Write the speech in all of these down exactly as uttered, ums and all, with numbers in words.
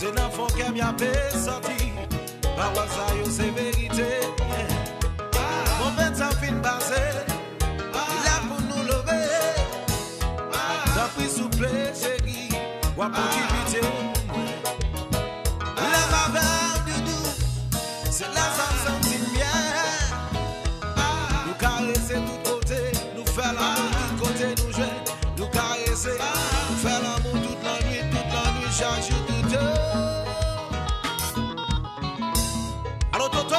Se nan fon kè m y ape sòti. Pawòl sa yo se verite. Move tan fin pase. Li lè pou nou leve. Tanpri souple, cheri, w ap pou ki pitye pou mwen. Lè m avè w, doudou, se la sa m santi m byen. Nou karese tout kote, nou fè lanmou tout kote nou jwenn. Nou karese, nou fè lanmou tout lannwit, tout lannwit, chak jou, tout jou. Alo, Toto!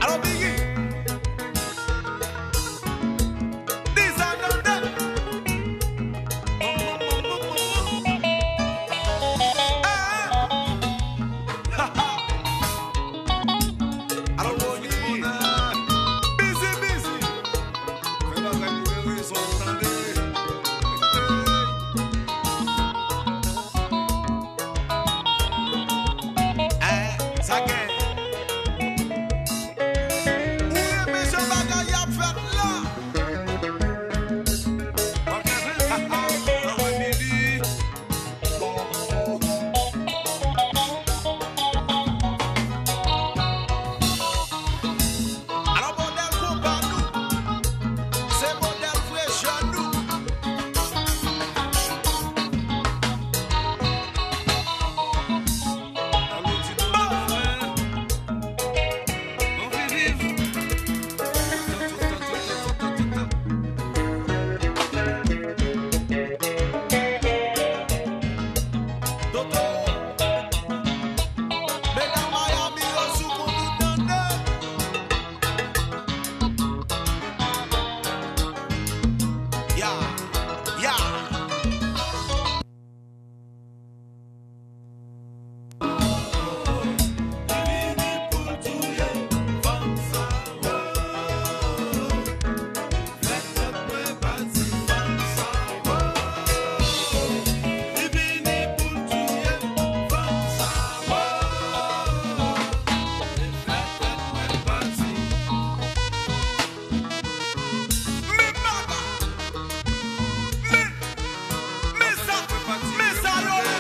Alo, Biggie! Dis a tande! Alo, Boni! Bizi, bizi! Fè bagay pou rezon, tande! Sa gen. Ou renmen jan bagay y ap fèt la? Alò, modèl konpa nou, se modèl fresh nou. Toto, medam Miami yo sou kont ou tande. Ya, ya. Men bagay, men, men sa, men sa yo ye.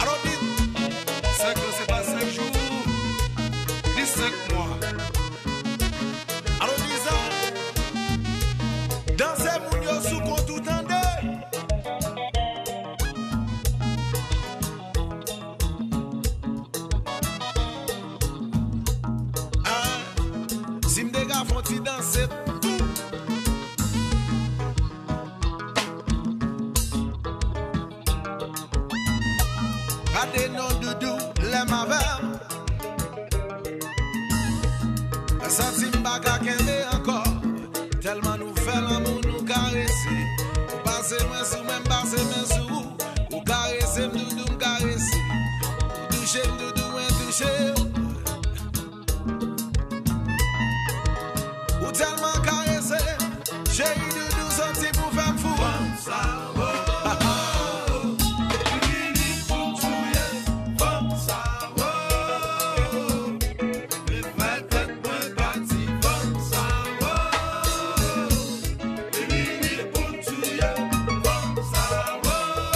Alò, di, senk an se pa senk jou, ni senk mwa. Alò, di sa, danse moun yo sou kont ou tande. Ah, si m te ka fè yon ti danse tou. Gade non doudou, lè m avè w. Mwen santi m pa ka kenbe ankò. Tèlman nou fè lanmou, nou karese. Ou pase mwen sou, mwen m pase men sou ou. Ou karese m, doudou, m karese. Ou touche m, doudou, mwen touche w. Ou tèlman karese, cheri, doudou, santi pou fè m fou. Fanm sa, oh, oh, oh. Li vini pou touye fanm sa, oh, oh, oh. Li fè tèt mwen pati fanm sa, oh, oh, oh. Li vini pou touye fanm sa, oh, oh, oh.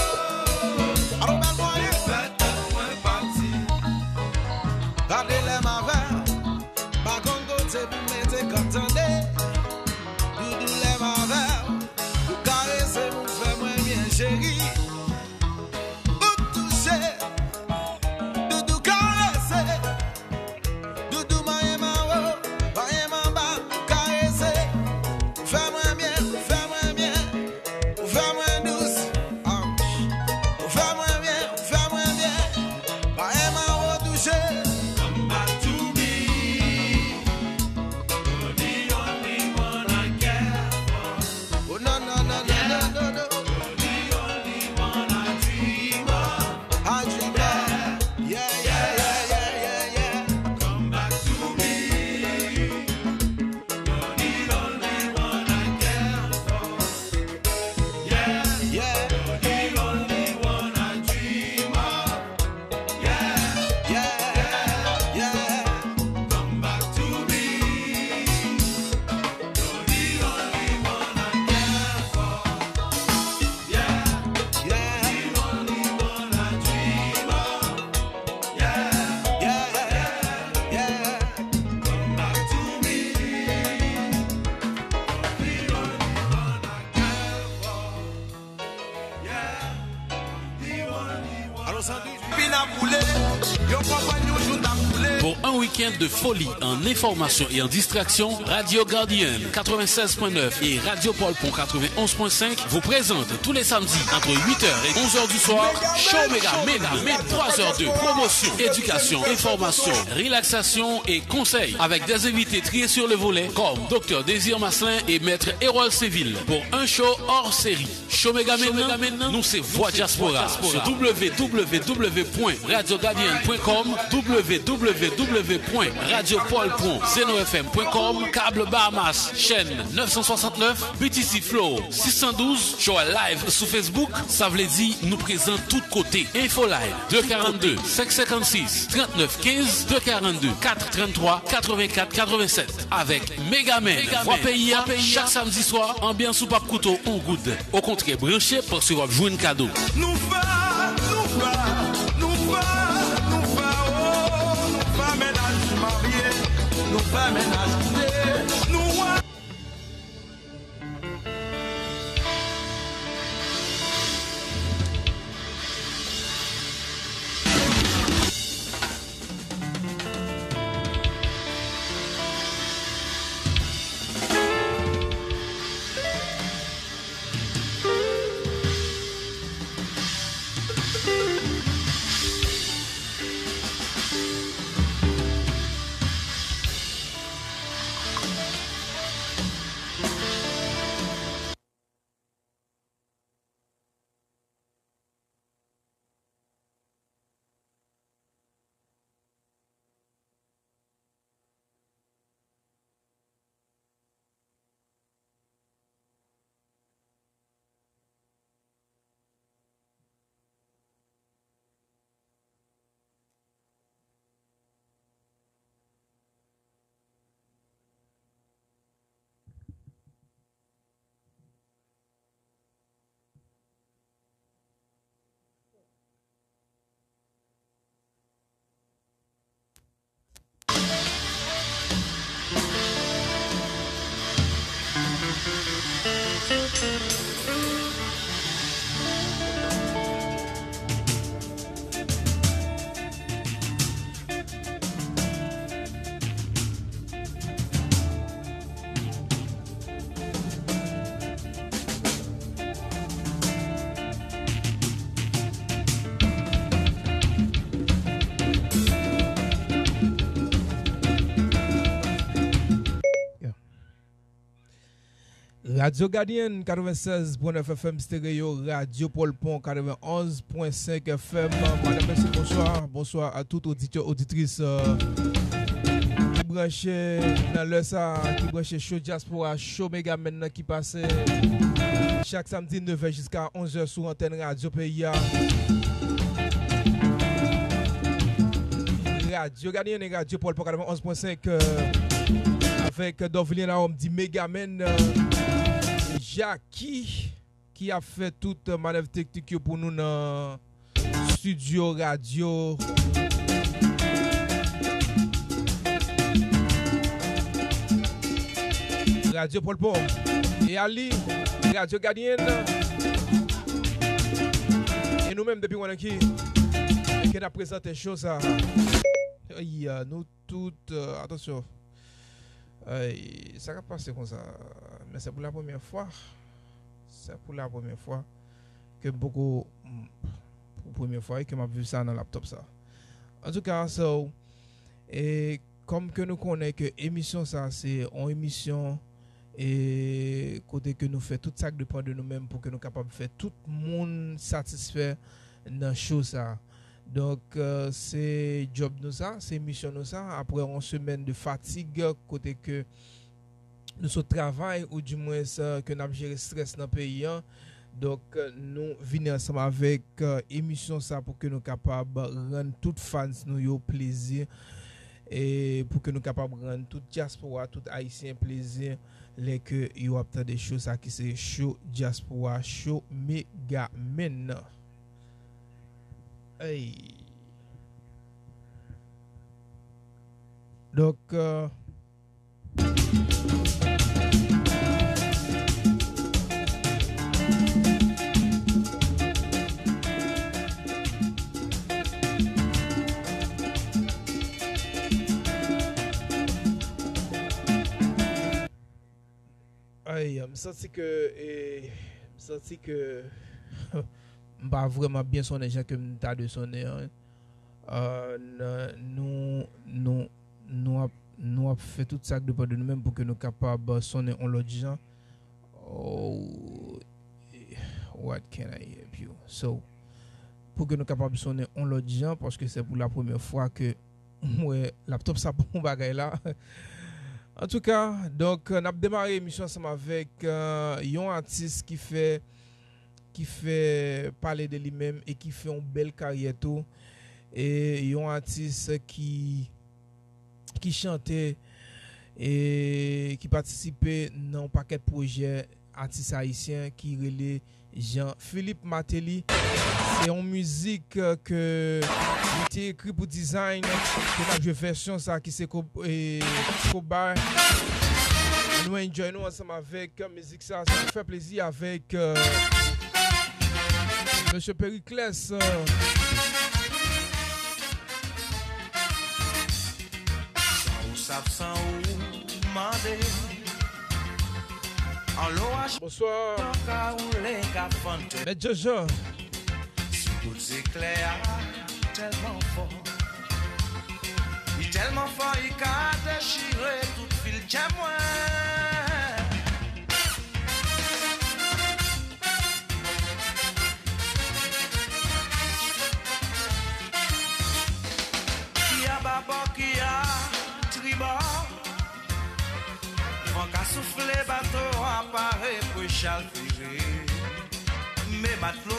Pou un week-end de folie en information et en distraction, Radio Guardian quatre-vingt-seize point neuf et Radio Paul Pont quatre-vingt-onze point cinq vous présente tous les samedis entre huit heures et onze heures du soir, Show Mega Men, trois heures de promotion, éducation, information, relaxation et conseils avec des invités triés sur le volet comme Docteur Désir Maslin et Maître Erol Séville pour un show hors série. Show Mega Men nan, nou se vwa dyaspora sou w w w pwen radyo gadyen pwen kòm, w w w pwen radyo pòl pwen zeno f m pwen kòm, Kab Bahamas, chèn nèf san swasannnèf, B T C Flow sis san douz, Joel Live sou Facebook, sa vle di nou prezan tout kote. Info Live, deux quarante-deux cinq cinquante-six trente-neuf quinze, deux quarante-deux quatre trente-trois quatre-vingt-quatre quatre-vingt-sept. Avèk Mega Men, vwa peyi a, chak samdi swa, anbyans ou p ap koute w yon goud. Okontrè, branche, paske w ap jwenn kado. Nou fè, nou fè, nou fè, nou fè, oh, nou fè mennaj marye, nou fè mennaj kite, nou wè. Radyo Gadyen, katrevennsèz pwen nèf F M Stereo, Radyo Pòlpon, katrevenonz pwen senk F M. Madanm, mesye, bonswa. Bonswa a tout oditè, oditris, euh, ki branche nan lè sa, ki branche Show Dyaspora, Show Megamen nan ki pase chak samdi nèf è jiska onz è sou antèn Radyo Peyi a. Radyo Gadyen e Radyo Pòlpon katrevenonz pwen senk, euh, avèk Dorvilien Larome di Megamen, euh, Jackie ki ap fè tout manèv teknik yo pou nou nan estidyo radyo. Radyo Pòlpon. E Ali, Radyo Gadyen. E nou menm depi Wananki, ke n ap prezante show sa. Ay, nou tout, euh, atansyon. Ay, sa k ap pase konsa? Men se pou la premyè fwa. Se pou la premyè fwa ke m poko, m, pou premyè fwa, wi, ke m ap viv sa nan laptop sa. Antouka, so, e kòm ke nou konnen ke emisyon sa, se yon emisyon, e kote ke nou fè tout sa k depann de nou menm pou ke nou kapab fè tout moun satisfè nan show sa. Donk, euh, se djòb nou sa, se misyon nou sa. Apre yon semèn de fatig, kote ke nou sot travay, oudimwens, euh, ke n ap jere estrès nan peyi an. Donk, euh, nou vini ansanm avèk, euh, emisyon sa pou ke nou kapab rann tout fans nou yo plezi. E pou ke nou kapab rann tout dyaspora, tout Ayisyen plezi, lè ke yo ap tande show sa ki se Show Dyaspora, Show Megamen nan. Ey. Donk, euh, Ey, m santi ke, e, m santi ke m pa vrèman byen sonnen jan ke m ta dwe sonnen an. Euh, n-, nou, nou, nou ap, nou ap fè tout sa k depann de nou menm pou ke nou kapab sonnen on lòt jan. Oh, what can I help you? So, pou ke nou kapab sonnen on lòt jan, paske se pou la premyè fwa ke m wè laptop sa pou bagay la. Antouka, donk, n ap demare emisyon ansanm avèk, euh, yon atis ki fè, ki fè pale de li menm e ki fè yon bèl karyè tou. E yon atis ki, ki chante e ki patisipe nan yon pakèt pwojè atis ayisyen ki rele Jean Philippe Martelly. Se yon mizik, euh, ke li te ekri pou Design, ke n ap jwe vèsyon sa ki se Ko-, e, Kobay. Nou enjoy nou ansanm avèk mizik sa, sa nou fè plezi avèk, euh, Mesye Pericles, euh. Ou sav san ou mande. An loraj Bonswa. Ka woule, ka fann. Mèt Jojo. Si kout zeklè a tèlman fò, li tèlman fò, li ka dechire tout fil chèn mwen. Ki a babò, ki a tribò. Van ka soufle, bato a pare pou chavire. Men matlo.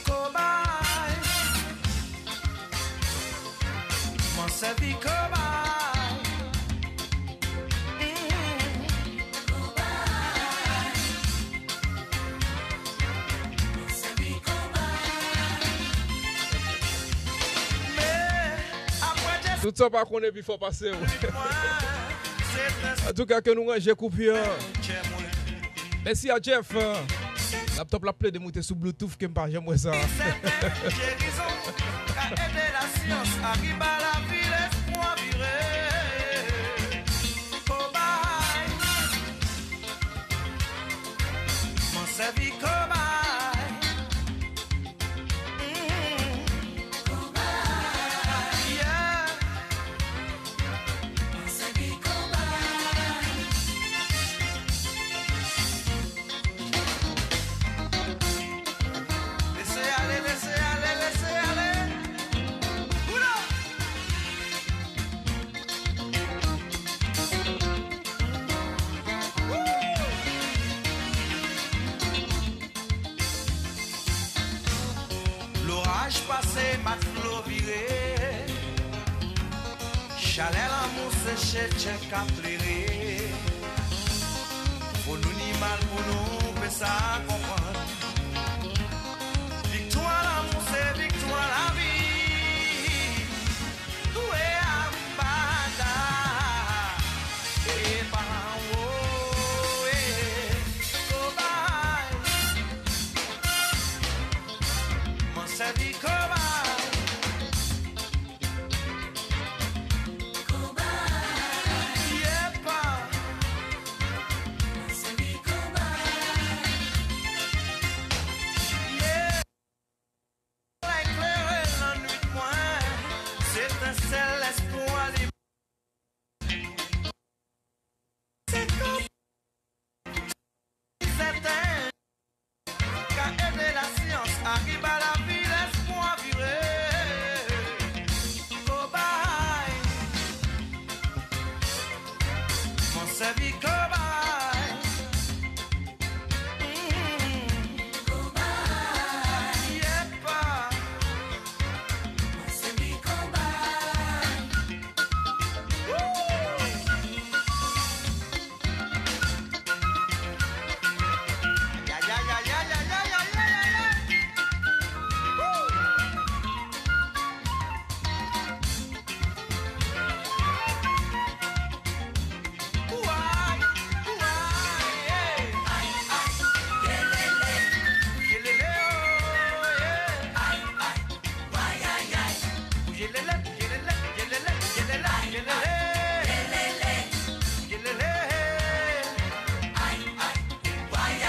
Kobay. Mwen sèvi kobay. Mm. Kobay. Mwen sèvi kobay. Men apre Tout sa w pa konnen pi fò pase w. Antouka, ke nou ranje koupi an. Mèsi a Jeff. Laptop la ap plede moute sou Bluetooth ke m pa janm wè sa. Kobay. Mwen sèvi kobay. Mm. Yeah. Lese ale, lese ale, lese ale. Oula! Loraj pase, matlo vire. Chalè lanmou seche tchèk ap plere. Fò nou ni mal pou nou fè sa konprann. Viktwa lanmou se viktwa lavi. Dwe anba ta. E pa anwo, e. Kobay. Mwen sèvi kobay. Kobay. Yepa. Mwen sèvi kobay.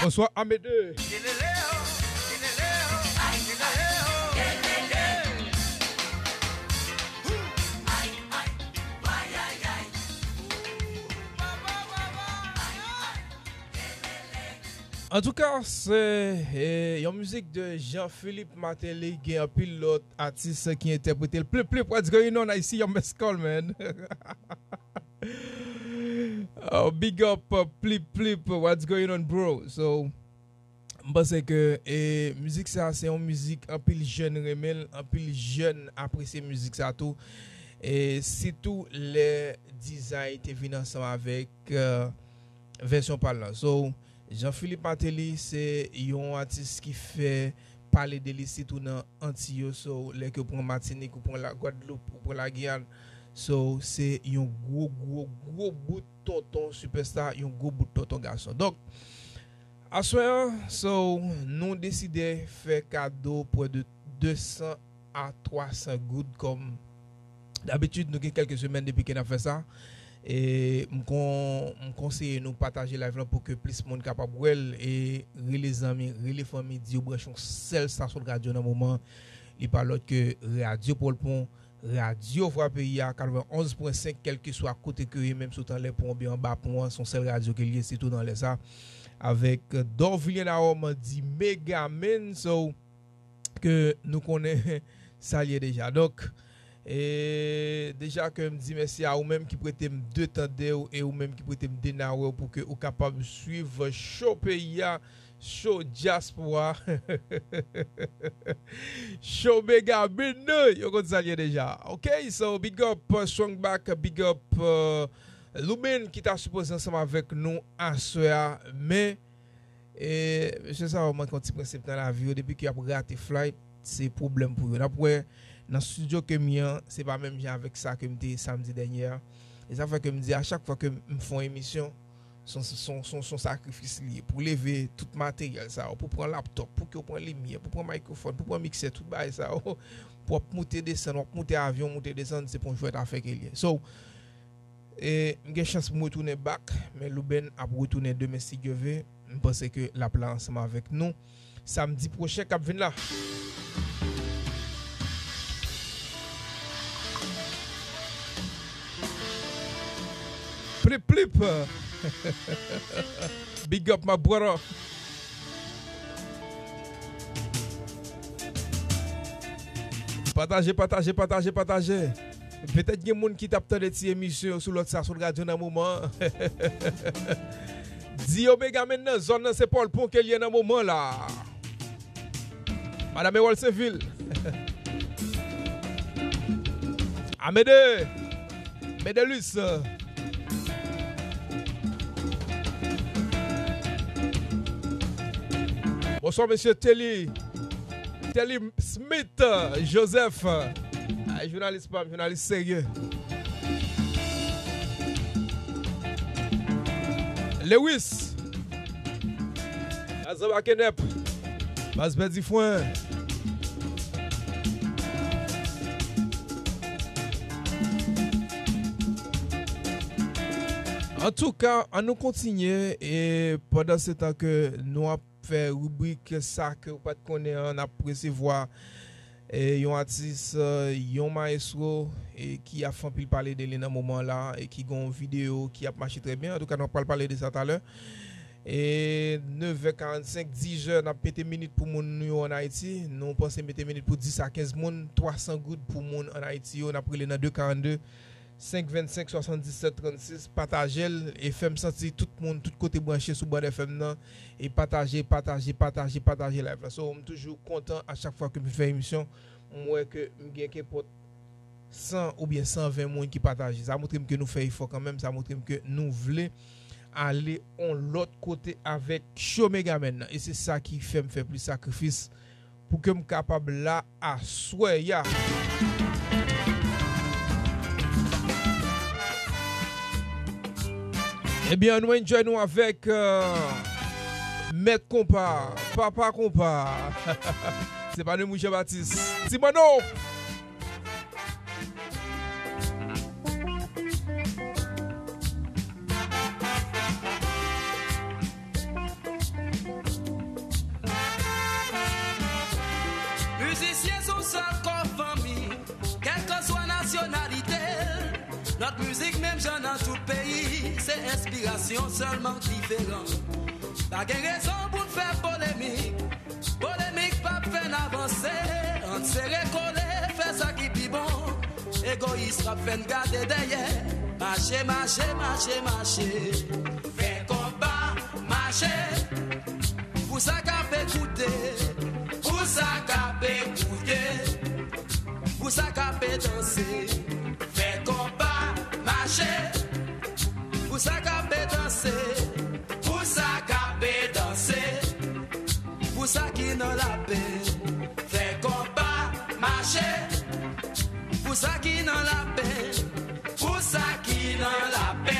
Bonswa, Amédée. Antouka, se, eh, yon mizik de Jean Philippe Martelly. Gen anpil lòt atis ki entèprete l. Plip, Plip, what's going on? I see your missed call, man. Oh, big up, uh, Plip, Plip, what's going on, bro? So, m panse ke, eh, mizik sa, se yon mizik anpil jèn renmen l, anpil jèn apresye mizik sa tou. E sitou lè Dizay te vin ansanm avèk, uh, vèsyon pa l lan. So, Jean Philippe Martelly se yon atis ki fè pale de li sitou nan Antiy yo. So, lè ke w pran Matinik, ou pran la Gwadloup, ou pran la Giyàn. So, se yon gwo, gwo, gwo bout tonton sipèsta, yon gwo bout tonton gason. Donk, aswè an, so, nou deside fè kado prè de de san a twa san goud kòm dabitid. Nou gen kèlke semèn depi ke n ap fè sa. E m kon-, m konseye nou pataje live lan pou ke plis moun kapab wè l. E rele zanmi, rele fanmi, di yo branche yon sèl stasyon de radyo nan moman an. Li pa lòt ke Radyo Pòlpon, radyo Vwa Peyi a, katrevenn onz pwen senk, kèlkeswa kote ke w ye, menm si w t anlè pon oubyen anba pon an, se yon sèl radyo ke l ye, sitou nan lè sa. Avèk Dorvilien Naom di Megaman, so, ke nou konnen sa l ye deja. Donk, e deja ke m di mèsi a ou menm ki prete m de tande w e ou menm ki prete m de nawè w pou ke ou kapab swiv show peyi a, show dyaspora, show Megaman, yo konn sa l ye deja. Ok, so big up, uh, Strong Back, big up, uh, Louben ki ta sipoze ansanm avèk nou aswè a, men E, mesye sa yo manke yon ti prensip nan lavi yo, depi ke y ap rate flight, se pwoblèm pou yo. N ap wè nan estidyo ke m ye an, se pa menm jan avèk sa ke m te ye samdi dènye a. E sa fè ke m di a chak fwa ke m fè yon emisyon, se yon, se yon, se yon, se yon sakrifis li ye. Pou leve tout materyèl sa yo, pou pran laptòp, pou ke w pran limyè, pou pran mikrofòn, pou pran miksè, tout bagay sa yo, pou w ap moute desann, w ap moute avyon, moute desann, se pa yon jwèt afè ke l ye. So, E m gen chans pou m retounen back, men Louben ap retounen demen si Dye ve. M panse ke l ap la ansanm avèk nou samdi pwochen k ap vin la. Plip, plip. Big up, my brother. Pataje, pataje, pataje, pataje. Petèt gen moun ki t ap tande ti emisyon yo sou lòt stasyon radyo nan moman an. Di yo Megaman nan zòn nan se Pòlpon ke l ye nan moman la. Madanm Erol Sevil. Amede. Medelus. Bonswa, mesye Telly. Telly Smith Joseph. Ay, jounalis pa m, jounalis serye. Lewis. Azan Bakenèp. Baz pèdi fwen. Antouka, ann nou kontinye, e pandan se tan ke nou ap fè ribrik sa ke w pa t konnen an, n ap resevwa, e, yon atis, e, yon mayestwo, e, ki ap fè anpil pale de li nan moman la, e ki gen yon videyo ki ap mache trè byen. Antouka, nou ap pral pale de sa talè. E nevè karannsenk, dizè, n ap mete minit pou moun nou yo ann Ayiti. Nou panse mete minit pou dis a kenz moun, twa san goud pou moun ann Ayiti yo. N ap rele nan de karannde, senk vennsenk, swasanndisèt, trannsis. Pataje l e fè m santi tout moun, tout kote branche sou Band F M nan. E pataje, pataje, pataje, pataje live la. So, m toujou kontan a chak fwa ke m fè emisyon, m wè ke m gen kenpòt san oubyen san ven moun ki pataje. Sa montre m ke nou fè efò kanmenm, sa montre m ke nou vle ale on lòt kote avèk show Megaman nan. E se sa ki fè m fè plis sakrifis pou ke m kapab la aswè a. Ebyen, nou enjoy nou avèk, euh, Mèt Konpa, Papa Konpa. Se pa de mwen Jean Baptiste. Ti Manno! Jan nan tout peyi, se enspirasyon sèlman k diferan. Pa gen rezon pou n fè polemik. Polemik p ap fè n avanse. Ann sere kole, fè sa ki pi bon. Egoyis p ap fè n gade dèyè. Mache, mache, mache, mache. Fè konba, mache. Pou sa k ap ekoute, pou sa k ap ekoute, pou sa k ap danse, fè konba, mache. Pou sa k ap danse, pou sa k ap danse, pou sa ki nan lapè, fè konba, mache. Pou sa ki nan lapè, pou sa ki nan lapè.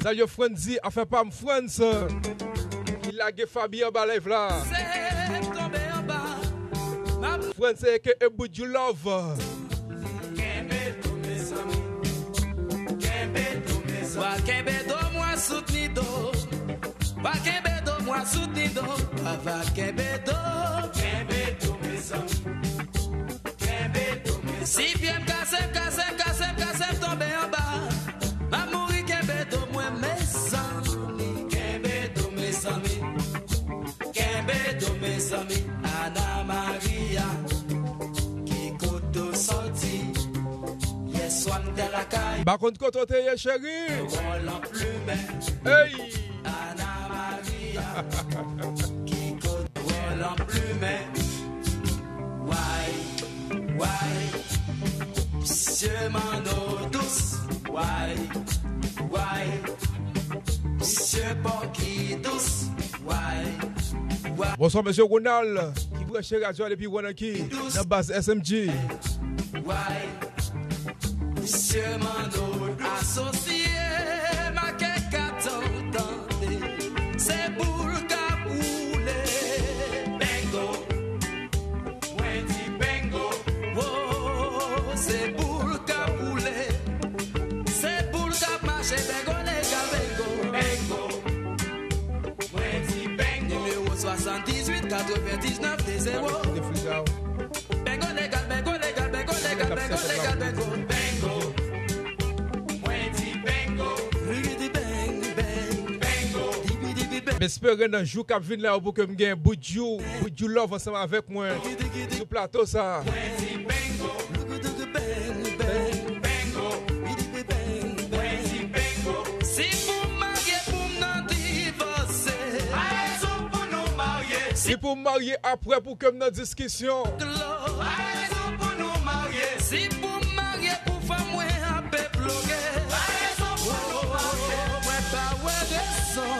Sa yo Franzi, afè pa m Frantz, ki lage Fabi anba live la. Frantz aka Boudjou Love. Kenbe do, mezanmi. Kenbe do, mezanmi. Wa kenbe do mwen soutni do. Wa kenbe do mwen soutni do. Wa, wa kenbe do. Kenbe do, mezanmi. Kenbe do, mezanmi. Si pye m kase, m kase, m kase, m kase, m tonbe anba. M ap mouri kenbe do mwen, mezanmi. Kenbe do, mezanmi. Kenbe do, mezanmi. Ana Maria, ki kote w soti? Yèswa m te lakay. M pa konn kote w te ye, cheri. Wòl an plimen. Hey! Ana Maria, ki kote wòl an plimen? Way, way, misye manno dous. Way, way, misye pòki dous. Way, way. Bonswa, mesye Ronald, ki branche radyo a depi Wananki, nan baz S M G. Way. Misye Manno asosye m ak Katan tande. Se boul k ap woule. Bengo. Mwen di bengo. Wo, se boul k ap woule. Se boul k ap mache. Bengo legal, bengo. Bengo. Mwen di bengo. Nimewo swasanndizuit katrevendiznèf de zewo. Bengo legal, bengo legal, bengo legal, bengo legal, bengo. Bengo. Mwen di bengo. Li di beng, beng. Bengo. Dibi, dibi, beng. M espere nan jou k ap vin la yo pou ke m gen Boudjou, Boudjou Love ansanm avèk mwen sou plato sa. Mwen di bengo. Beng, beng. Bengo. Mwen di bengo. Si pou m marye, pou m nan divòse. Pa rezon pou nou marye. Si pou m marye apre pou ke m nan diskisyon. Pa rezon pou nou marye. Si pou m marye pou fanm mwen ap ploke. Pa rezon pou nou marye. Mwen pa wè rezon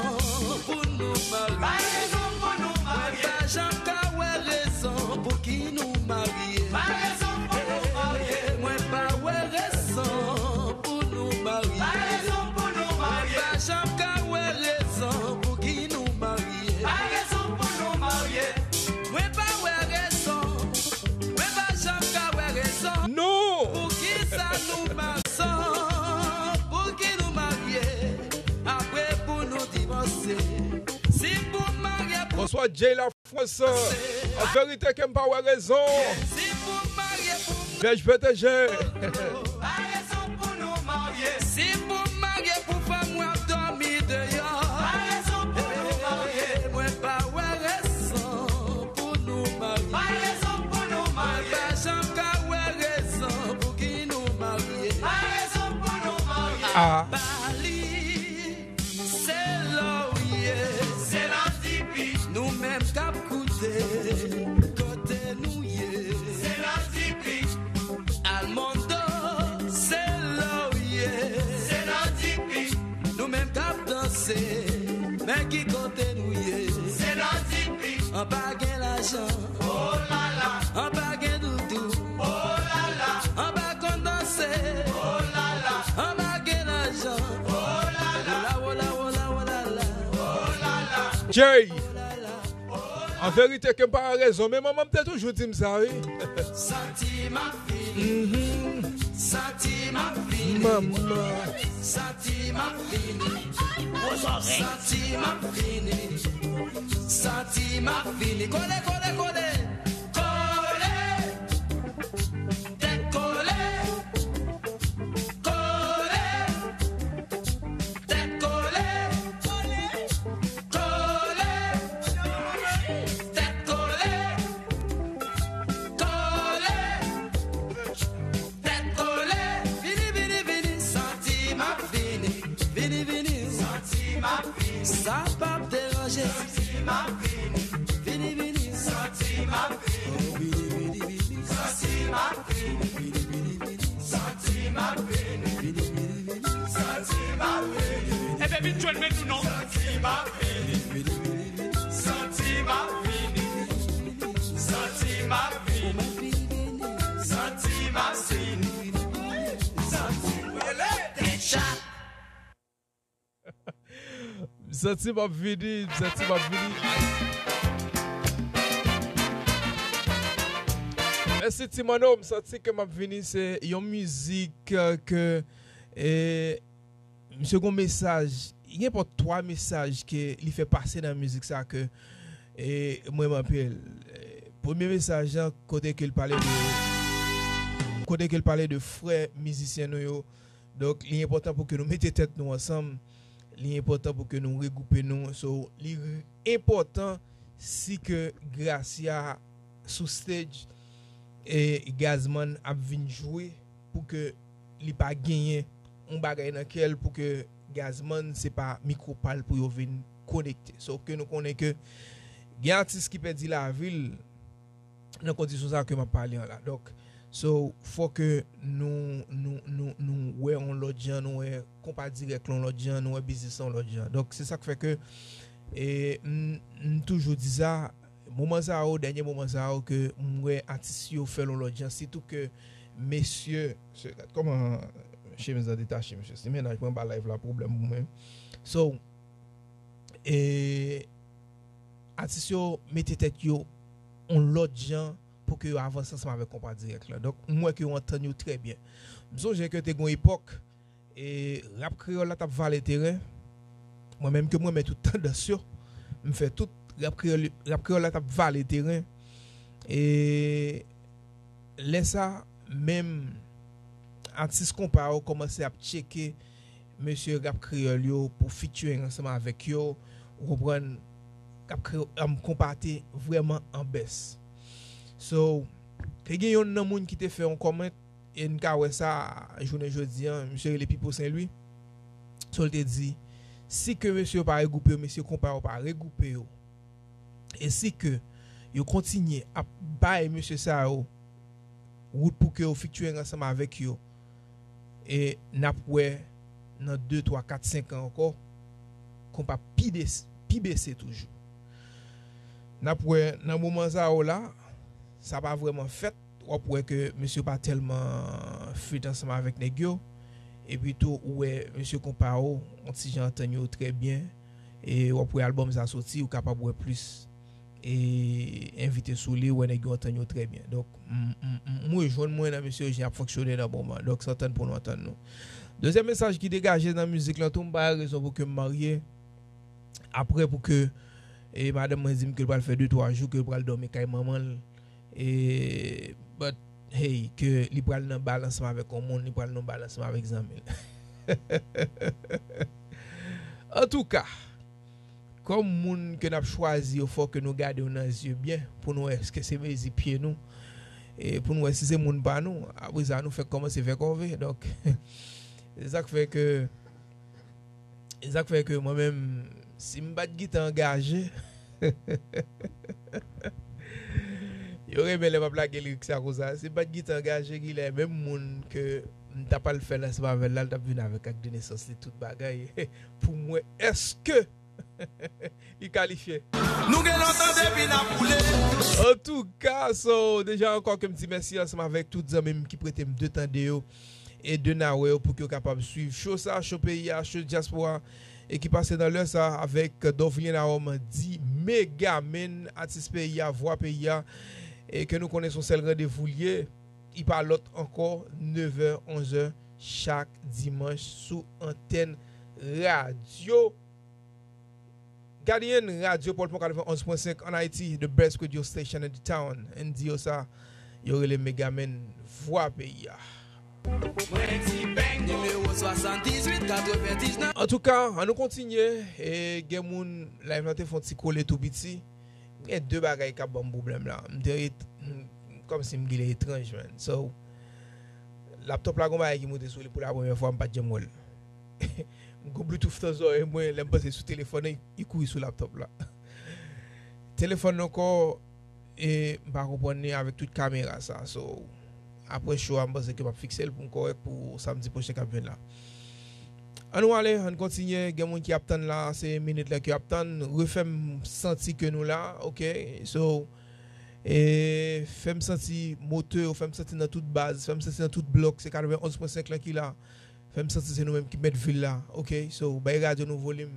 pou nou marye. Pa rezon pou nou marye. Mwen pa janm ka wè rezon pou ki nou marye. Pa rezon pou nou marye. Mwen pa wè rezon pou nou marye. Pa rezon pou nou marye. Mwen pa janm ka wè rezon pou ki nou marye. Pa rezon pou nou marye. Mwen pa wè rezon. Mwen pa janm ka wè rezon. Non. Pou ki sa nou marye? Pou ki nou marye? Apre pou nou divòse. Si pou marye pou Bonswa, Jay Lafrance. An verite ke m pa wè rezon. Si pou marye pou Vèj P T G. Pa rezon pou nou marye. Si pou marye pou fanm mwen ap dòmi deyò. Pa rezon pou nou marye. Mwen pa wè rezon pou nou marye. Pa rezon pou nou marye. Mwen pa janm ka wè rezon pou ki nou marye. Pa rezon pou nou marye. Ah. Bali, se la w ye. Se la tipi. Nou menm k ap koute, kote nou ye. Se la tipi. Almondo. Men ki kote nou ye? Se nan tipi. An pa gen lajan. Oh la la. An pa gen doudou. Oh la la. An pa konn danse. Oh la la. An pa gen lajan. Oh la la. Wola, wola, wola, wola la. Oh la la. Jay. An verite ke m pa gen rezon, men manman m te toujou di m sa, wi. Santi m ap vini. Mhm. Santi m ap vini. Manman. Santi m ap vini. Gwo zòrèy. Santi m ap vini. Santi m ap vini. Kole, kole, kole. Kole. Tèt kole. Kole. Tèt kole. Kole. Tèt kole. Kole. Tèt kole. Vini, vini, vini. Santi m ap vini. Vini, vini. Santi m ap vini. Sa p ap deranje. Santi m ap vini. Vini, vini. Santi m ap vini. Oh, vini, vini, vini. Santi m ap vini. Vini, vini, vini. Santi m ap vini. Vini, vini, vini. Santi m ap vini. Ebyen, vin jwenn men nou non. Santi m ap vini. Vini, vini, vini. Santi m ap vini. Santi m ap vini. Santi m ap vini. Santi m ap vini. M santi m ap vini, m santi m ap vini. Mèsi Ti Manno, m santi ke m ap vini. Se yon mizik, eh, ke, eh, misye gon mesaj, gen nenpòt twa mesaj ke li fè pase nan mizik sa ke, eh, mwen renmen anpil. Eh, premye mesaj lan, kote ke l pale de, kote ke l pale de frè mizisyen nou yo, Donk, li enpòtan pou ke nou mete tèt nou ansanm. Li enpòtan pou ke nou regwoupe nou. So, li enpòtan si ke Gracia sou stage e Gazman ap vin jwe pou ke li pa genyen yon bagay nan kè l pou ke Gazman se pa mikwo pa l pou yo vin konekte. So, ke nou konnen ke gen atis ki pèdi lavi l nan kondisyon sa ke m ap pale an la. Donk, so, fò ke nou, nou, nou, nou wè yon lòt jan, nou wè konpa dirèk la yon lòt jan, nou wè biznis la yon lòt jan. Donk, se sa k fè ke, e, m, m toujou di sa, moman sa yo, dènye moman sa yo ke m wè atis yo fè l yon lòt jan, sitou ke mesye, se, gad kòman chemiz la detache, mesye. Si mennaj mwen ba live la pwoblèm pou mwen. So, e, atis yo mete tèt yo yon lòt jan pou ke yo avanse ansanm avèk konpa dirèk la. Donk, m wè ke yo antann yo trè byen. M sonje ke te gon epòk, e, rap kreyòl la t ap vale teren. Mwen menm ke m renmen tout tandans yo, m fè tout rap kreyòl, rap kreyòl la t ap vale teren. E lè sa, menm atis konpa yo kòmanse ap tcheke mesye rap kreyòl yo pou featuring ansanm avèk yo, ou konprann, rap kreyòl, um, konpa te vrèman an bès. So, te gen yonn nan moun ki te fè yon comment, e n ka wè sa jounen jodi an, misye rele Pipo Sen Lwi. So, l te di, si ke mesye yo pa regwoupe yo, mesye konpa yo pa regwoupe yo, e si ke yo kontinye ap bay mesye sa yo wout pou ke yo featuring ansanm avèk yo, e n ap wè nan de, twa, kat, senk an ankò, konpa pi des-, pi bese toujou. N ap wè nan moman sa yo la, sa pa vrèman fèt. W ap wè ke mesye pa tèlman fit ansanm avèk nèg yo. Epi tou, ou wè mesye konpa yo, yon ti jan antann yo trè byen. E w ap wè albòm sa soti, ou kapab wè plis e envite sou li, ou wè nèg yo antann yo trè byen. Donk, m, m, m, m rejwenn mwen nan mesye yo, jan y ap fonksyone nan moman. Donk, se antann pou nou antann nou. Dezyèm mesaj ki degaje nan mizik lan tou, m pa gen rezon pou ke m marye. Apre pou ke, e, madanm mwen di m ke l pral fè de, twa jou, ke l pral dòmi kay manman l. E, but, hey, ke li pral nan bal ansanm avèk yon moun, li pral nan bal ansanm avèk zanmi l. Antouka, kòm moun ke n ap chwazi yo, fò ke nou gade yo nan zye byen pou nou wè èske se mezi pye nou, e pou nou wè si se moun pa nou. Apre sa, nou fèk kòmanse fè kòve. Donk, se sa k fè ke, se sa k fè ke mwen menm, si m pa t gentan angaje, yo renmen lè m ap lage lirik sa konsa. Si m pa t gentan angaje, genlè menm moun ke m t ap al fè lansman avè l la, l t ap vin avèk ak de nesans li, tout bagay, pou m wè èske Li kalifye. Nou gen lontan depi n ap woule. Antouka, so, deja ankò ke m di mèsi ansanm avèk tout zanmi m ki prete m de tande yo e de nawè yo pou ke yo kapab swiv cho sa, cho peyi a, cho dyaspora e ki pase nan lè sa avèk Dorvilien Lahomme di Megamen, atis peyi a, vwa peyi a, e ke nou konnen se yon sèl randevou l ye, li pa lòt ankò, nevè, onzè, chak dimanch sou antèn radyo Guardian Radio Pòlpon katrevenn onz pwen senk an Ayiti, the best radio station in the town. N D O sa, yo rele Megamen, vwa peyi a. Nimewo swasanndizuit katrevendiznèf. Antouka, ann nou kontinye. E gen moun, live lan te fè yon ti kole tou piti. Gen de bagay k ap ban m pwoblèm la. M te ret, m, kòmsi m genlè etranj, man. So, laptop la gon bagay ki moute sou li pou la premyè fwa, m pa t janm wè l. M gon Bluetooth nan zòrèy mwen, lè m panse sou telefòn nan, li kouri sou laptop la. Telefòn nan ankò, e m pa konprann li avèk tout kamera sa. So, apre show a, m panse ke m ap fikse l pou m kòrèk pou samdi pwochen k ap vin la. Ann nou ale, ann kontinye. Gen moun ki ap tann la, se minit la ki ap tann. Refè m santi ke nou la, oke? So, e fè m santi motè yo, fè m santi nan tout baz, fè m santi nan tout blòk, se katrevenn onz pwen senk lan ki la. Fè m santi se nou menm ki mèt vil la, oke? So, bay radyo nou volim.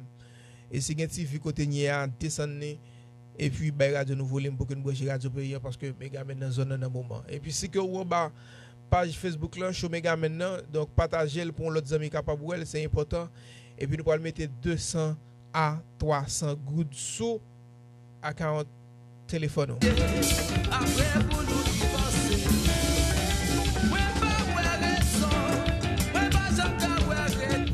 E si gen T V kote n ye a, desann li. Epi bay radyo nou volim pou ke n branche radyo peyi an, paske Megamen nan zòn nan nan moman. Epi si ke ou anba paj Facebook lan, Show Megamen nan, donk pataje l pou yon lòt zanmi kapab wè l, se enpòtan. Epi nou pral mete de san a twa san goud sou account telefòn ou. Apre pou nou divorce. Mwen pa wè rezon, mwen pa janm ka wè re-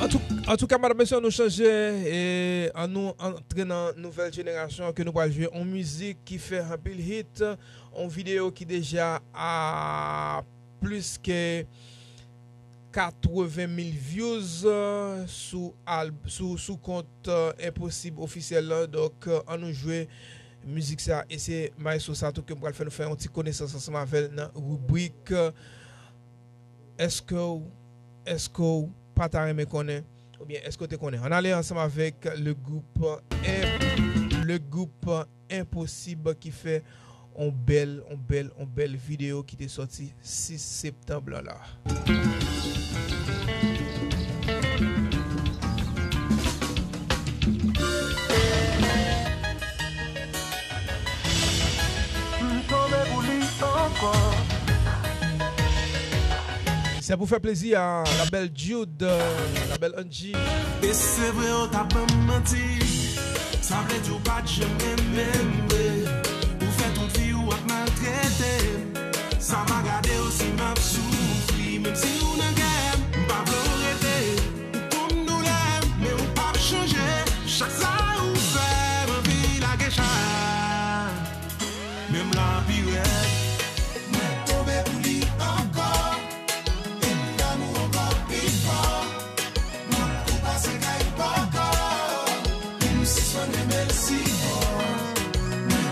Antou-, antouka, madam, mesye, ann nou chanje, e ann nou antre nan nouvèl jenerasyon ke nou pral jwe yon mizik ki fè anpil hit, yon videyo ki deja a plis ke katreven mil views, euh, sou al-, sou, sou kont, euh, Enposib ofisyèl lan. Donk, euh, ann nou jwe mizik sa. E se maestro sa tou ke m pral fè nou fè yon ti konesans ansanm avè l nan ribrik, euh, Èske w, èske w pa ta renmen konnen? Oubyen èske w te konnen? Ann ale ansanm avèk le groupe Imp-, le groupe Enposib ki fè on bèl, on bèl, on bèl videyo ki te sòti sis septanm lan la. M tonbe pou li ankò. Se pou fè plezi a la belle Jude, la belle Angie. E se vre ou t ap ban m manti. Sa vle di ou pa t janm renmen m vre. Ou fè tout vi ou ap maltrete m. Sa m a gade w si m ap soufri. Menm si ou nan kè m, m pa vle w rete. Ou konn doulè m, men ou p ap chanje. Chak sa ou fè m anvi lage chay. Men m la pi rèd. Mwen tonbe pou li ankò. E m damou ankò pi fò. M ap tou pase kay poko. Men m sispann renmen l si fò. Mwen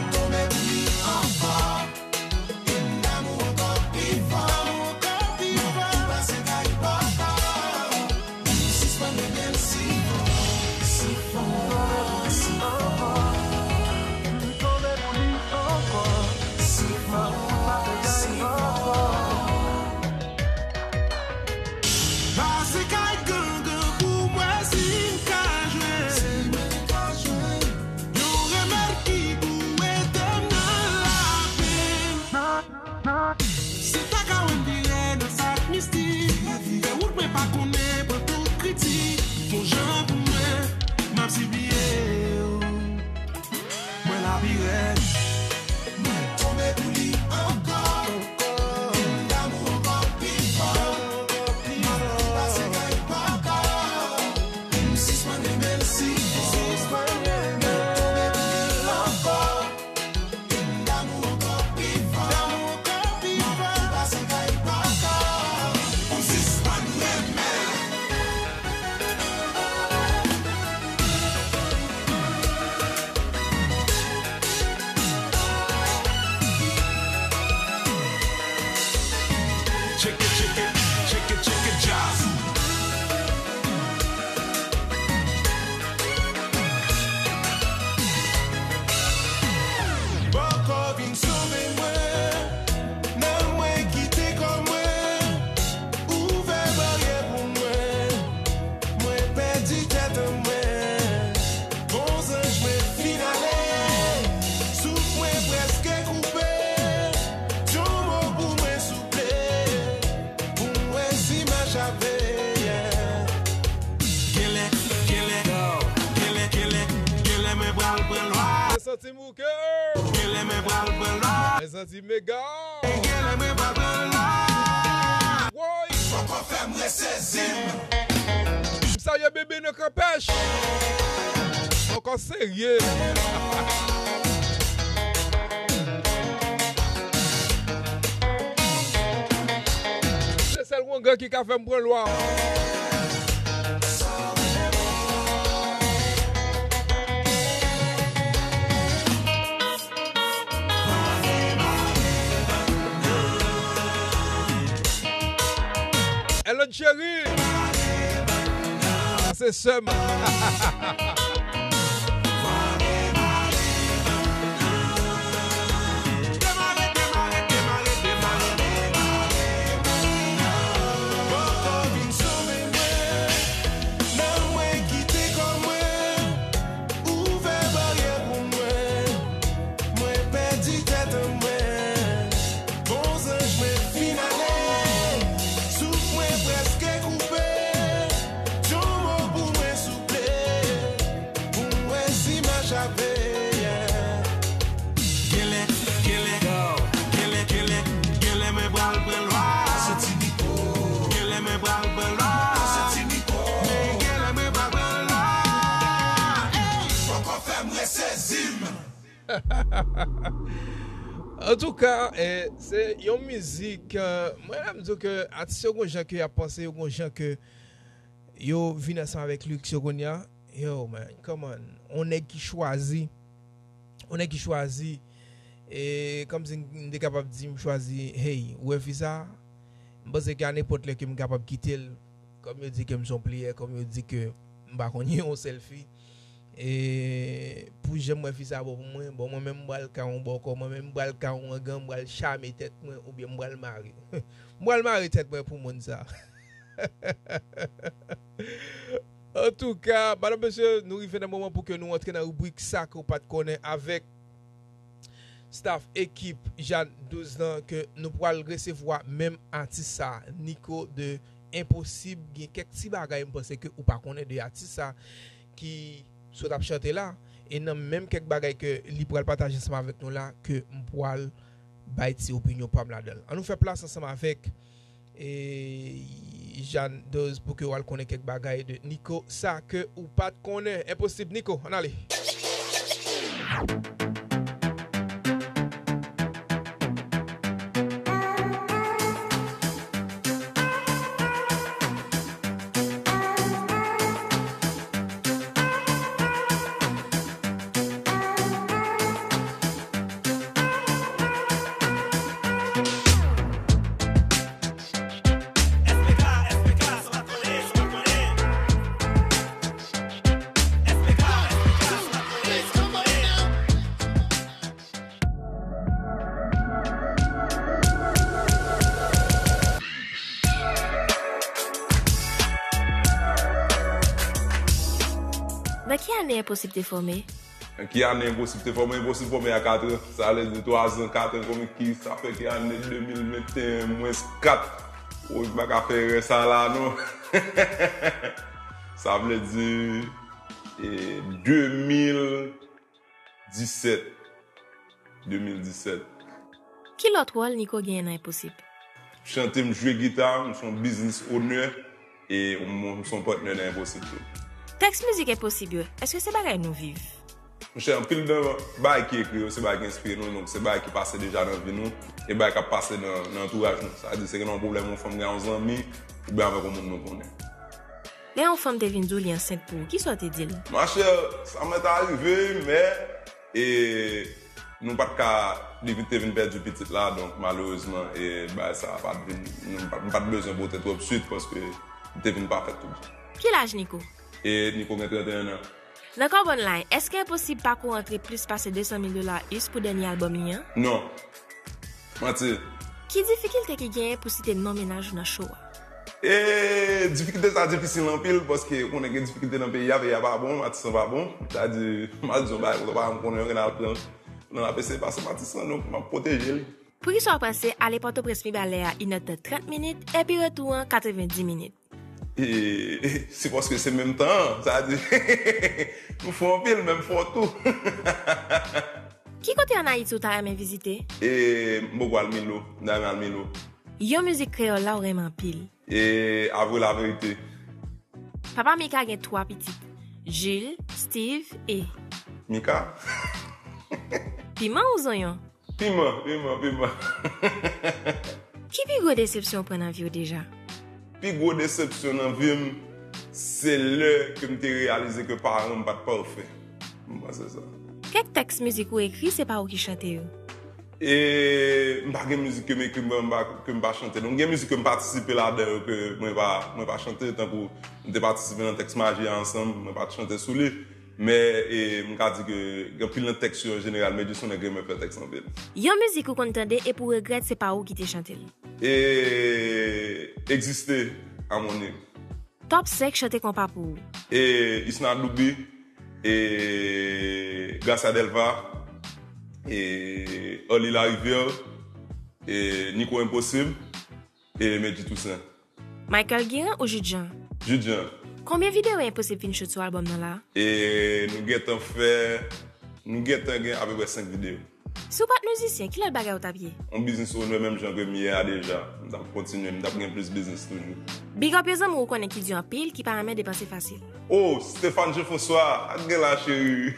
Di mega. Woy. Poko fè m resezi m. M salye bebe nan kanpèch. Ankò serye. Se sèl wongan ki ka fè m pran lwa. Ellen Cherie. Sa se sè m. Ouvè baryè pou mwen, mwen pèdi tèt an mwen. Bon zanj mwen fin ale, souf mwen prèske koupe. Yon mo pou mwen souple, pou m wè si m a chape. Genlè, genlè, genlè, genlè, genlè mwen pral pran lwa. Soti Niko. Genlè mwen pral pran lwa. Soti Niko. Men genlè mwen pral pran lwa. Ey! Poko fè m resezi m. Antouka, eh, se yon mizik, eh, mwen lè m di w ke atis yo gon jan ke y ap panse, yo gon jan ke yo vin ansanm avèk lyrics yo kounye a. Yo, man, come on. On nèg ki chwazi, on nèg ki chwazi, e kòmsi m te kapab di m chwazi, hey, ou wè fi sa? M panse ke a nenpòt lè ke m kapab kite l, kòm yo di ke m se yon player, kòm yo di ke m pa konn yon sèl fi. E pou jan m wè fi sa bon pou mwen, bon, mwen menm m pral ka yon bòkò, mwen menm m pral ka yon wangan, m pral chame tèt mwen, oubyen m pral mare. M pral mare tèt mwen pou moun sa. Antouka, madanm, mesye, nou rive nan moman pou ke nou antre nan ribrik Sa ke w pa t konnen avèk staff ekip Jàn douz lan, ke nou pral resevwa menm atis sa, Nico de Enposib. Gen kèk ti bagay m panse ke ou pa konnen de atis sa ki sot ap chante la. E nan menm kèk bagay ke li pral pataje ansanm avèk nou la, ke m pral bay ti opinyon pa m ladan l. Ann nou fè plas ansanm avèk, e, Jàn douz pou ke w al konnen kèk bagay de Nico, sa ke ou pa t konnen. Enposib, Nico, ann ale. Nan ki ane Enposib te fòme? Nan ki ane Enposib te fòme? Enposib fòme a kat an. Sa vle di twa zan, kat an, konbyen ki sa fè ki ane de mil venteyen mwens kat. Woy, m pa ka fè erè sa la, non. Sa vle di, e, de mil disèt. De mil disèt. Ki lòt wòl Nico genyen nan Enposib? Chante, m jwe gita, m se yon business owner, e m, m se yon partner nan Enposib tou. Tèks mizik Enposib yo, èske se bagay nou viv? Monchè, anpil nan bagay ki ekri yo, se bagay ki enspire nou, donk se bagay ki pase deja nan vi nou, e bagay k ap pase nan, nan antouraj nou. Sa vle di, se gen yon pwoblèm, yon fanm gen yon zanmi, oubyen avèk yon moun nou konnen. Lè yon fanm te vin di w li ansent pou ou, kisa w te di l? Machè, sa mèt arive, men, e, nou pa t ka, li te vin pèdi pitit la, donk, malerezman, e, bagay sa a pa t vin, nou pa, m pa t bezwen pote twòp swit, paske li te vin pafèt tou. Ki laj Nico? E, Nico gen trannteyen an. Nan Carbon Line, èske Enposib pako rantre plis pase de san mil dola us pou dènye albòm li an? Non. Manti. Ki difikilte ki genyen pou site non mennaj ou nan show a? E difikilte sa difisil anpil, paske ou konnen gen difikilte nan peyi a, peyi a pa bon, atis lan pa bon. Sa di, m al di yon bagay, konsa pa m konnen, yo gen al pran nan lapese, pase m atis lan, donk m ap pwoteje li. Poukisa w panse ale Pòtoprens Mibalè a inèdtan trant minit, epi retou an katrevendi minit? E, se paske se menm tan an, sa di, nou fò anpil, men m fò tou. Ki kote ann Ayiti ou ta renmen vizite? E m poko al Milo, m ta renmen al Milo. Yon mizik kreyòl la ou renmen anpil? E Avwe Laverite. Papa Mika gen twa pitit, Jules, Steve e. Mika? Piman ou zonyon? Piman, piman, piman. Ki pi gwo desepsyon ou pran nan vi w deja? Pi gwo desepsyon nan vi m, se lè ke m te reyalize ke paran m pa t pafè. M panse sa. Kèk tèks mizik ou ekri, se pa ou ki chante yo? E m pa gen mizik ke m ekri m pa, ke m pa chante. Donk gen mizik ke m patisipe ladan yo ke mwen pa, mwen pa chante, tankou m te patisipe nan tèks Maji a ansanm, mwen pa t chante sou li. Men e, m ka di ke gen anpil nan tèks yo an jeneral, Medji se yon nèg renmen fè tèks anpil. Yon mizik ou konn tande epi w regrèt se pa ou ki te chante l? E Egziste, Amoni. Top senk chante konpa pou ou? E Isna Doubi, e Gracia Delva, e Arly Larivière, e Nico Impossible, e Medji Toussaint. Michael Guérin ou Jude Jean? Jude Jean. Konbyen videyo Enposib fin shoot sou albòm nan la? E nou gentan fè, nou gentan gen apeprè senk videyo. Si w pa t mizisyen, ki lòt bagay ou t ap ye? Yon business owner menm jan ke m ye a deja. M t ap kontinye, m t ap gen plis business toujou. Big up yon zanmi w ou konnen ki di anpil, ki pa renmen depanse fasil. Oh, Stéphane Jean François, ak gen la cheri.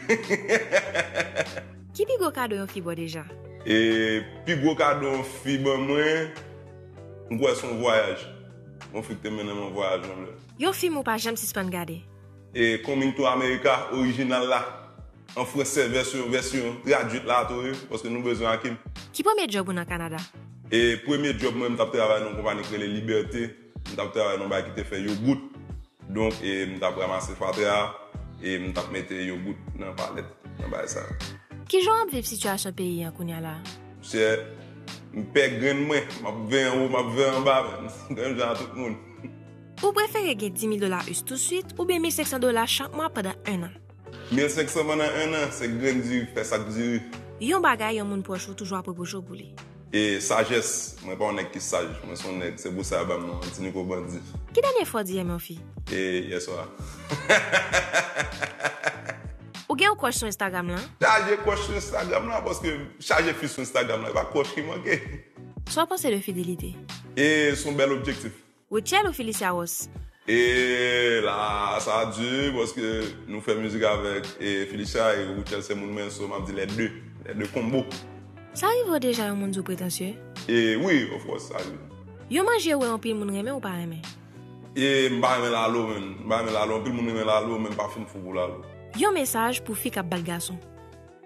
Ki pi gwo kado yon fi ba w deja? E pi gwo kado yon fi ban mwen, m kwè se yon vwayaj. Yon fi ki te mennen m yon vwayaj yon lè. Yon fim ou pa janm sispann gade? E Coming to America, orijinal la. An fransè, vèsyon, vèsyon tradwit la tou, wi, paske nou bezwen Akim. Ki premye djòb ou nan Kanada? E premye djòb mwen, m t ap travay nan yon konpani ki rele Liberté. M t ap travay nan yon bagay ki te fè yogout. Donk, e m t ap ranmase fatra, e m t ap mete yogout nan palèt, nan bagay sa. Ki jan w ap viv sitiyasyon peyi an kounye a la? Monchè, m pè grenn mwen, m ap veye anwo, m ap veye anba, menm jan a tout moun. Ou prefere gen dis mil dola us touswit oubyen mil senk san dola chak mwa pandan en an? Mil senk san pandan en an, se grenn diri, fè sa k diri. Yon bagay yon moun pwòch ou toujou ap repwoche w pou li? E sajès, mwen pa yon nèg ki saj, mwen se yon nèg, se pou sa yo ba m non an, Ti Niko Bandi. Ki dènye fwa w di w renmen yon fi? E yèswa. Ou gen yon crush sou Instagram lan? Chaje crush sou Instagram lan, paske chaje fi sou Instagram lan, e pa crush ki manke. Sa w panse de fidelite? E se yon bèl objektif. Rutshelle ou Felicia Ross? E la, sa di, paske nou fè mizik avèk e Felicia e Rutshelle se moun mwen, so m ap di les deux, les deux combo. Sa rive w deja yon moun di w pretansye? E wi, of course, sa rive. Yon manje ou wè anpil moun renmen ou pa renmen? E m pa renmen lalo, menn. M pa renmen lalo, anpil moun renmen lalo, men m pa fin fou pou lalo. Yon mesaj pou fi k ap bat gason?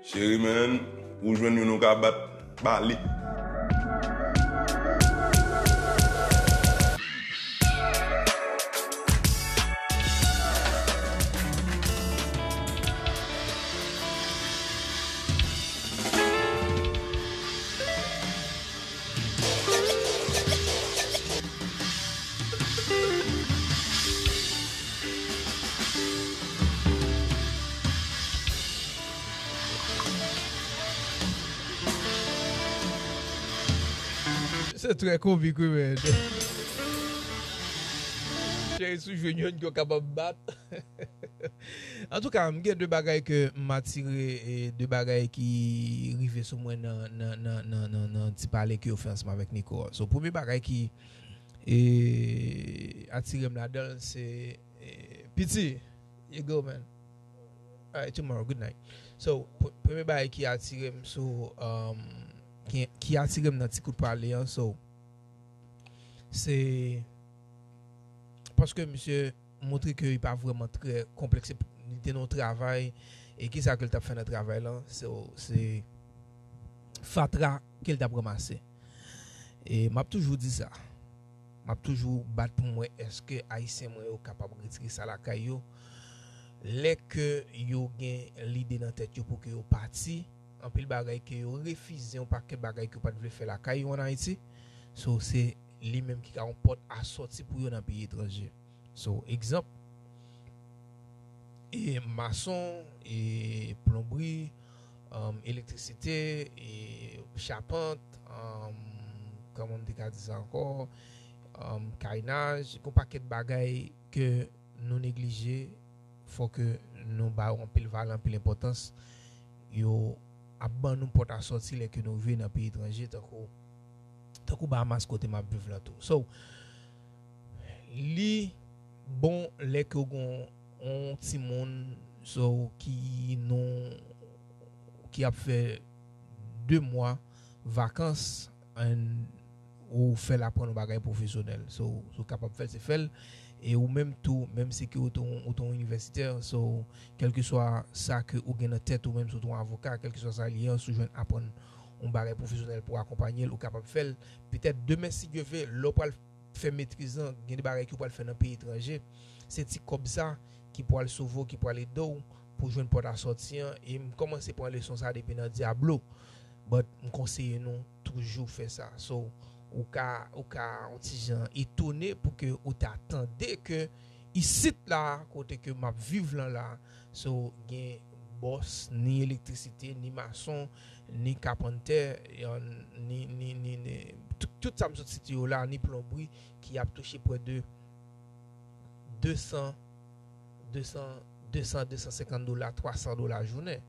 Cheri, menn, ou jwenn youn ou ka bat, ba li. Se trè komik wi, men. Cheri, si w jwenn youn ki w kapab bat. Antouka, m gen de bagay ke m atire, e de bagay ki rive sou mwen nan, nan, nan, nan, nan, nan ti pale ke yo fè ansanm avèk Nico a. So, premye bagay ki e, atire m ladan l, se e, piti, you go, man. Alright, tomorrow, good night. So, pr- premye bagay ki atire m sou, um, ki, ki atire m nan ti kout pale an, so, se paske misye montre ke li pa vrèman trè konplekse. Li te nan yon travay, e kisa ke l t ap fè nan travay lan? So, se fatra ke l t ap ranmase. E m ap toujou di sa. M ap toujou bat pou m wè èske Ayisyen mwen yo kapab retire sa lakay yo. Lè ke yo gen lide nan tèt yo pou ke yo pati, anpil bagay ke yo refize, yon pakèt bagay ke yo pa t vle fè lakay yo ann Ayiti. So, se li menm ki ka yon pòt a sòti pou yo nan peyi etranje. So, egzanp, e mason, e plonbri, um, elektrisite, e chapant, um, kòman m te ka di sa ankò, um, kaynaj, gon pakèt bagay ke nou neglije, fò ke nou ba yo anpil valè, anpil enpòtans, yo ap ban nou pòt a sòti lè ke nou rive nan peyi etranje, tankou, tankou Bahamas kote m ap viv lan tou. So, li bon lè ke w gen yon timoun, so, ki nou, ki ap fè de mwa vakans, and ou fè l aprann yon bagay pwofesyonèl. So, si w kapab fè l, se fè l. E ou menm tou, menm si ke ou te yon, ou te yon inivèsitè, so, kèlkeswa sa ke ou gen nan tèt ou, menm si w te yon avoka, kèlkeswa sa l ye an, si w jwenn aprann yon bagay pwofesyonèl pou akonpanye l, ou kapab fè l. Petèt demen, si Dye vle, lè w pral fè metriz lan, gen de bagay ke w pral fè nan peyi etranje, se ti kòb sa ki pral sove w, ki pral ede w pou jwenn pòt a sòti an. E m kòmanse pran leson sa depi nan Diablo. But m konseye nou toujou fè sa. So, ou ka, ou ka yon ti jan etone pou ke ou ta tande ke isit la, kote ke m ap viv lan la, so, gen bòs, ni elektrisite, ni mason, ni kapantè, ni, ni, ni, ni, tout, tout sa m sot site yo la, ni plonbri ki ap touche prè de de san, de san, de san, de san senkant dola, twa san dola jounen.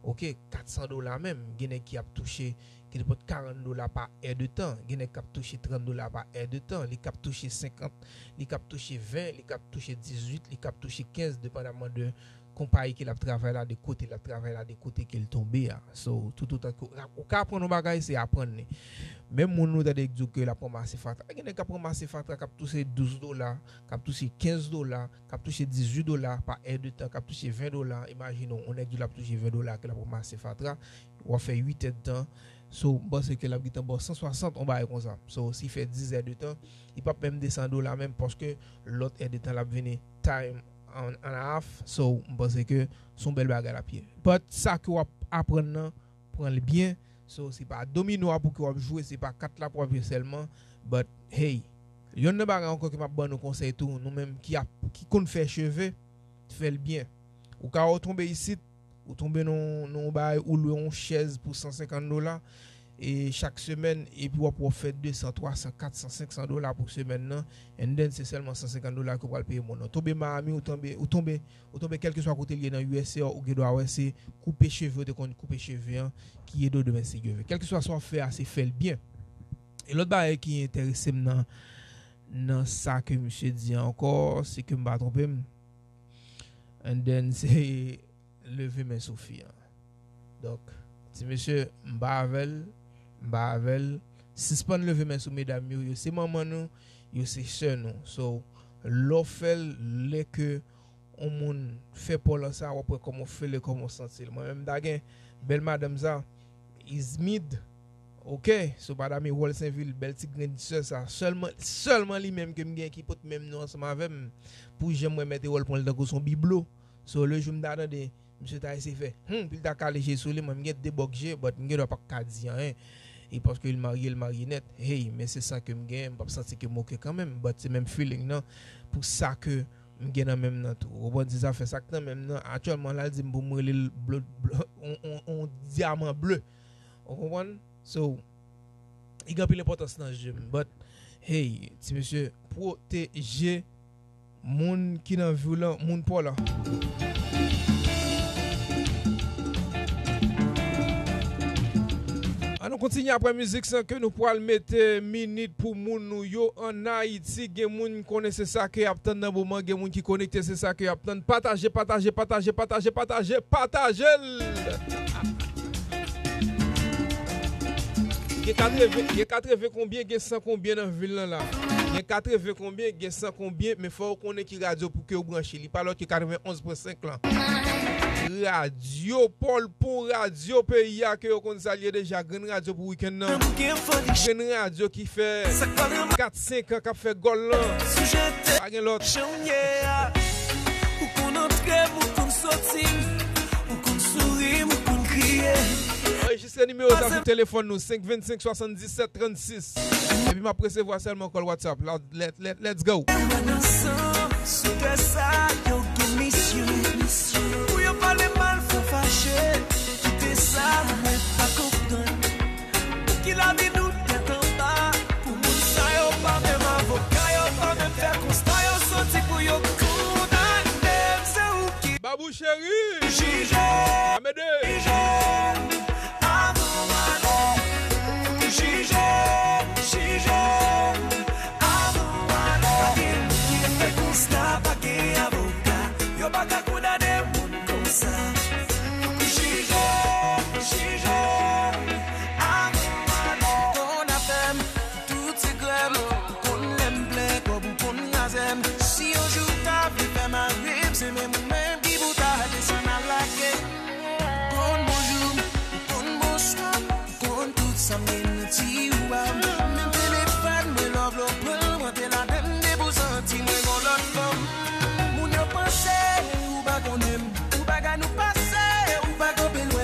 Oke, kat san dola menm. Gen nèg ki ap touche, ki te pot karant dola pa è de tan. Gen nèg k ap touche trant dola pa è de tan. Li k ap touche senkant, li k ap touche ven, li k ap touche dizuit, li k ap touche kenz, depandaman de konpayi ke l ap travay la, de kote l ap travay la, de kote ke l tonbe a. So, toutotan ke w, ou ka aprann yon bagay, se aprann li. Menm moun nou tande k di w ke l ap ranmase fatra. Gen nèg k ap ranmase fatra k ap touche douz dola, k ap touche kenz dola, k ap touche dizuit dola pa è de tan, k ap touche ven dola. Imajine w, yon nèg di w l ap touche ven dola ke l ap ranmase fatra, w ap fè uit è de tan. So, m panse ke l ap gentan ba w san swasant, yon bagay konsa. So, si l fè dis è de tan, li p ap menm desann dola menm, paske lòt è de tan l ap vini time and, and a half. So, m panse ke se yon bèl bagay l ap ye. But sa ke w ap aprann nan, pran l byen. So, se pa domino a pou ke w ap jwe, se pa kat la pou w ap jwe sèlman. But, hey, yonn nan bagay ankò ke m ap ban nou konsèy tou, nou menm ki ap, ki konn fè cheve, fè l byen. Ou ka wè w tonbe isit, ou tonbe nan, nan yon bagay, ou lwe yon chèz pou san senkant dola, e chak semèn, epi w ap wè w fè de san, twa san, kat san, senk san dola pou semèn nan, and then se sèlman san senkant dola ke w pral peye moun nan. Tonbe Miami, ou tonbe, ou tonbe, ou tonbe kèlkeswa kote l ye nan U S A, ou gen dwa wè se koupe cheve, ou te konn koupe cheve an, ki ede w demen si Dye vle. Kèlkeswa sa w ap fè a, se fè l byen. E lòt bagay ki enterese m nan, nan sa ke misye di an ankò, si ke m pa twonpe m, and then se leve men sou fi an. Donk, ti mesye, m pa avè l, m pa avè l. Sispann leve men sou medam yo, yo se manman nou, yo se sè nou. So, lè w fè l, lè ke yon moun fè pa w lan sa, w ap wè kòman w feel, kòman w santi l. Mwen menm, m ta gen bèl madanm sa, Izmid, oke, so madam Ewòl Senvil, bèl ti grenn sè sa. Sèlman, sèlman li menm ke m gen ki pot menm non ansanm avè m. Pou jan m wè mèt Ewòl pran l tankou se yon biblo. So, le jou m ta tande, misye ta eseye fè, hmm, pi l ta kale je sou li, mwen m gen de bòk je, but m gen dwa pa ka di anyen. E paske l marye, l marye nèt. Hey, men se sa ke m gen, m p ap santi ke m oke kanmenm, but se menm feeling nan pou sa ke m gen nan men m nan tou. Ou konprann? Se zafè sa k nan men m nan. Aktyèlman, la, l di m pou m rele l blo, blo, on, on, on dyaman ble. Ou konprann? So, li gen anpil enpòtans nan je m. But, hey, ti mesye, pwoteje moun ki nan vi w lan, moun pa w lan. An nou kontinye apre mizik sa ke nou pral mete minit pou moun nou yo ann Ayiti. Gen moun konnen se sa ke y ap tann nan moman, gen moun ki konekte se sa ke y ap tann. Pataje, pataje, pataje, pataje, pataje, pataje l. Gen katreven, gen katreven konbyen, gen san konbyen nan vil lan la? Gen katreven konbyen, gen san konbyen, men fò w konnen ki radyo pou ke w branche. Li pa lòt ke katreven onz pwen senk lan. Radyo Pòlpon, radyo peyi a ke yo konn sa l ye deja. Grenn radyo pou wikenn nan. Grenn radyo ki fè kat, senk an k ap fè gòl lan. Pa gen lòt. Ou konn antre m, ou konn soti m, ou konn souri m, ou konn kriye. Anrejistre nimewo sa sou telefòn nou, senk vennsenk swasanndisèt trannsis. Epi m ap resevwa sèlman call WhatsApp. La, let, let, let's go. Mwen ansanm sou tè sa yo gen misyon. Pou yo pale mal, fè w fache. Kite sa, mwen pa konprann. Pou ki lavi nou tèt anba? Pou moun sa yo pa menm avoka, yo pa menm fè konsta, yo soti pou yo kondane m. Se ou ki Babou Cheri, jije, Amede, jije.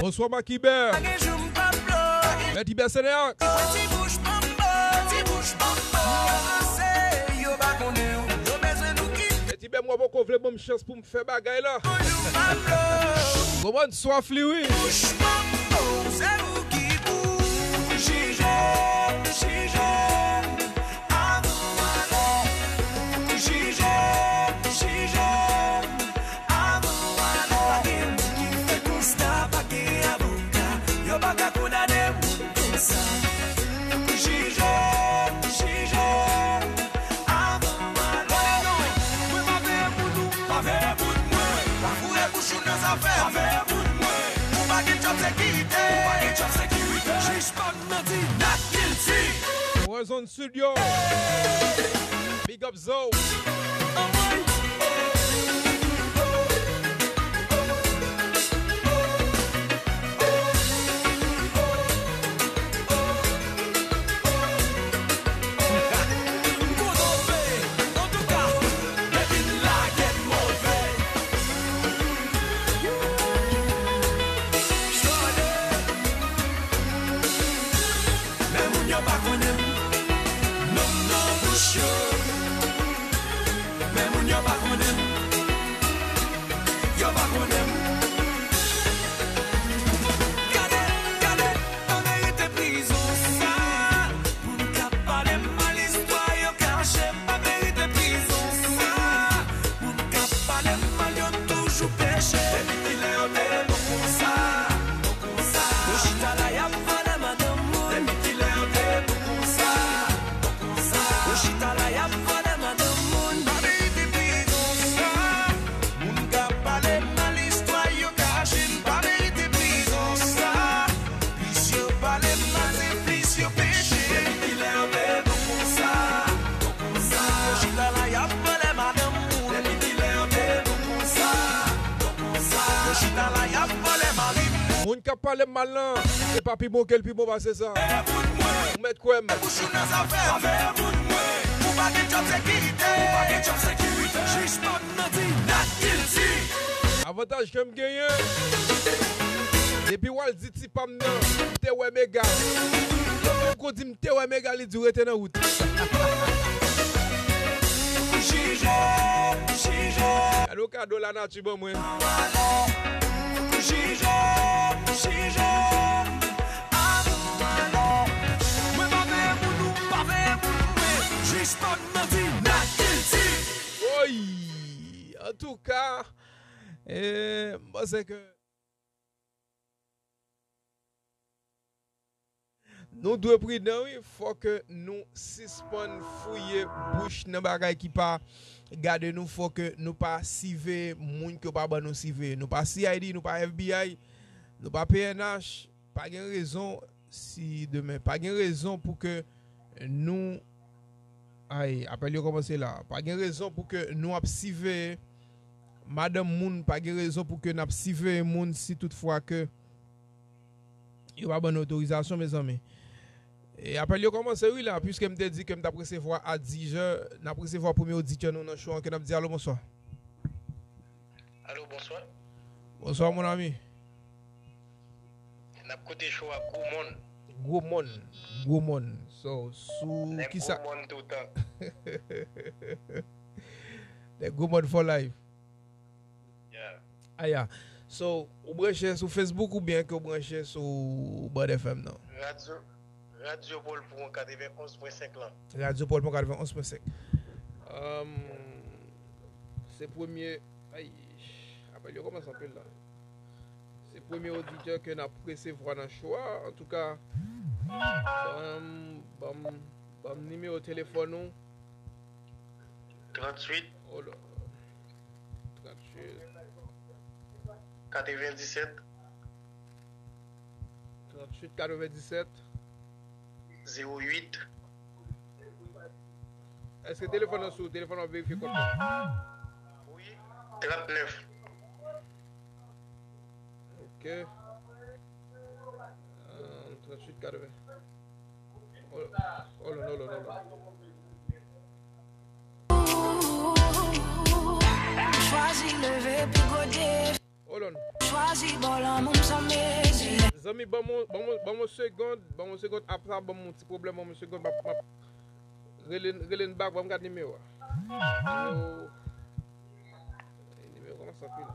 Bonswa Makibè. Mèt Ibè Seneak. Mèt Ibè, mwen poko vle ban m chans pou m fè bagay la. Konprann swaf li wi. Avan w ale, jije, jije, avan w ale. Pa gen moun ki fè konsta, pa gen avoka, yo pa ka kondane moun konsa. Jije, jije, avan w ale. Mwen pa veye moun ou, pa veye moun mwen. Pa foure bouch ou nan zafè, pa veye moun mwen. Ou pa gen djòb sekirite, ou pa gen djòb sekirite. Jij pa m nan di not guilty. Wè zòn sid yo. Big up Zo. Men moun yo pa konnen m, non m nan bouch yo. Men moun yo pa konnen m, yo pa konnen m. Gade, gade, pa merite prizon sa. Moun k ap pale m mal, istwa yo kache m, pa merite prizon sa. Moun k ap pale m mal, yo toujou peche. Depi kilè yo te bon konsa? Yo chita la, y ap vòlè madanm moun. Depi kilè yo te bon konsa? Yo chita la, y ap vòlè madanm moun. Pa merite prizon sa. Moun k ap pale mal, istwa yo kache n, pa merite prizon sa. Plis yo pale mal, se plis yo peche. Depi kilè yo te bon konsa? Yo chita la, y ap vòlè madanm moun. Depi kilè yo te bon konsa? Yo chita la, y ap vòlè mari m. Moun k ap pale m mal lan, se pa pi bon ke l pi bon pase sa. Ou mèt kwè m. Bouch ou nan zafè, pa veye moun mwen. Ou pa gen djòb sekirite, ou pa gen djòb sekirite. Jij pa m nan di not guilty. Avantaj ke m genyen, depi w al di ti pa m nan, m te wè Mega. Lè m ko di m te wè Mega, li di w rete nan wout. Jije, jije. Gade yon kado lanati ban mwen. Jije, jije. Avan w ale. Mwen pa veye moun ou, pa veye moun mwen. Jij pa m nan di not guilty. Woy! Antouka, eh, m panse ke nou dwe pridan, wi. Fòk nou sispann fouye bouch nan bagay ki pa gade nou. Fòk nou pa siveye moun ke yo pa ban nou siveye. Nou pa C I D, nou pa F B I, nou pa P N H. Pa gen rezon, si demen, pa gen rezon pou ke nou, ay, apèl yo kòmanse la. Pa gen rezon pou ke nou ap siveye madanm moun, pa gen rezon pou ke n ap siveye moun si toutfwa ke yo pa ban nou otorizasyon, mezanmi. E apèl yo kòmanse, wi, la, piske m te di ke m t ap resevwa a dis zè, n ap resevwa premye oditè nou nan show an, ke n ap di alo, bonswa. Alo, bonswa. Bonswa, mon ami. N ap koute show a Gwo Mòn. Gwo Mòn. Gwo Mòn. So, sou kisa? Nèg Gwo Mòn toutan. Nèg Gwo Mòn for life. Yeah. Aya. So, ou branche sou Facebook oubyen ke ou branche sou Band F M nan? Radyo, Radyo Pòlpon katrevenonz pwen senk lan. Radyo Pòlpon katrevenonz pwen senk. Um, se premye, ay, apèl yo kòmanse anpil la. Se premye oditè ke n ap resevwa nan show a. Antouka, ban m, ban m, ban m nimewo telefòn ou. Tranntuit. Oh là. Tranntuit. Katrevendisèt. Tranntuit katrevendisèt. Zewo uit. Èske telefòn nan sou telefòn w ap verifye kòd la? Wi, trannèf. Ok. Euh, tranntuit katreven. Oh, oh, non, non, non, non. Chwazi leve pi gwo defi. Hold on. Chwazi bò lanmou m san mezi. Zanmi, ban m, ban m, ban m yon segond, ban m yon segond, apa ban m yon ti pwoblèm, ban m yon segond, m ap, m ap rele, rele n bak, ban m gad nimewo a. Nimewo, nimewo kòmanse anpil.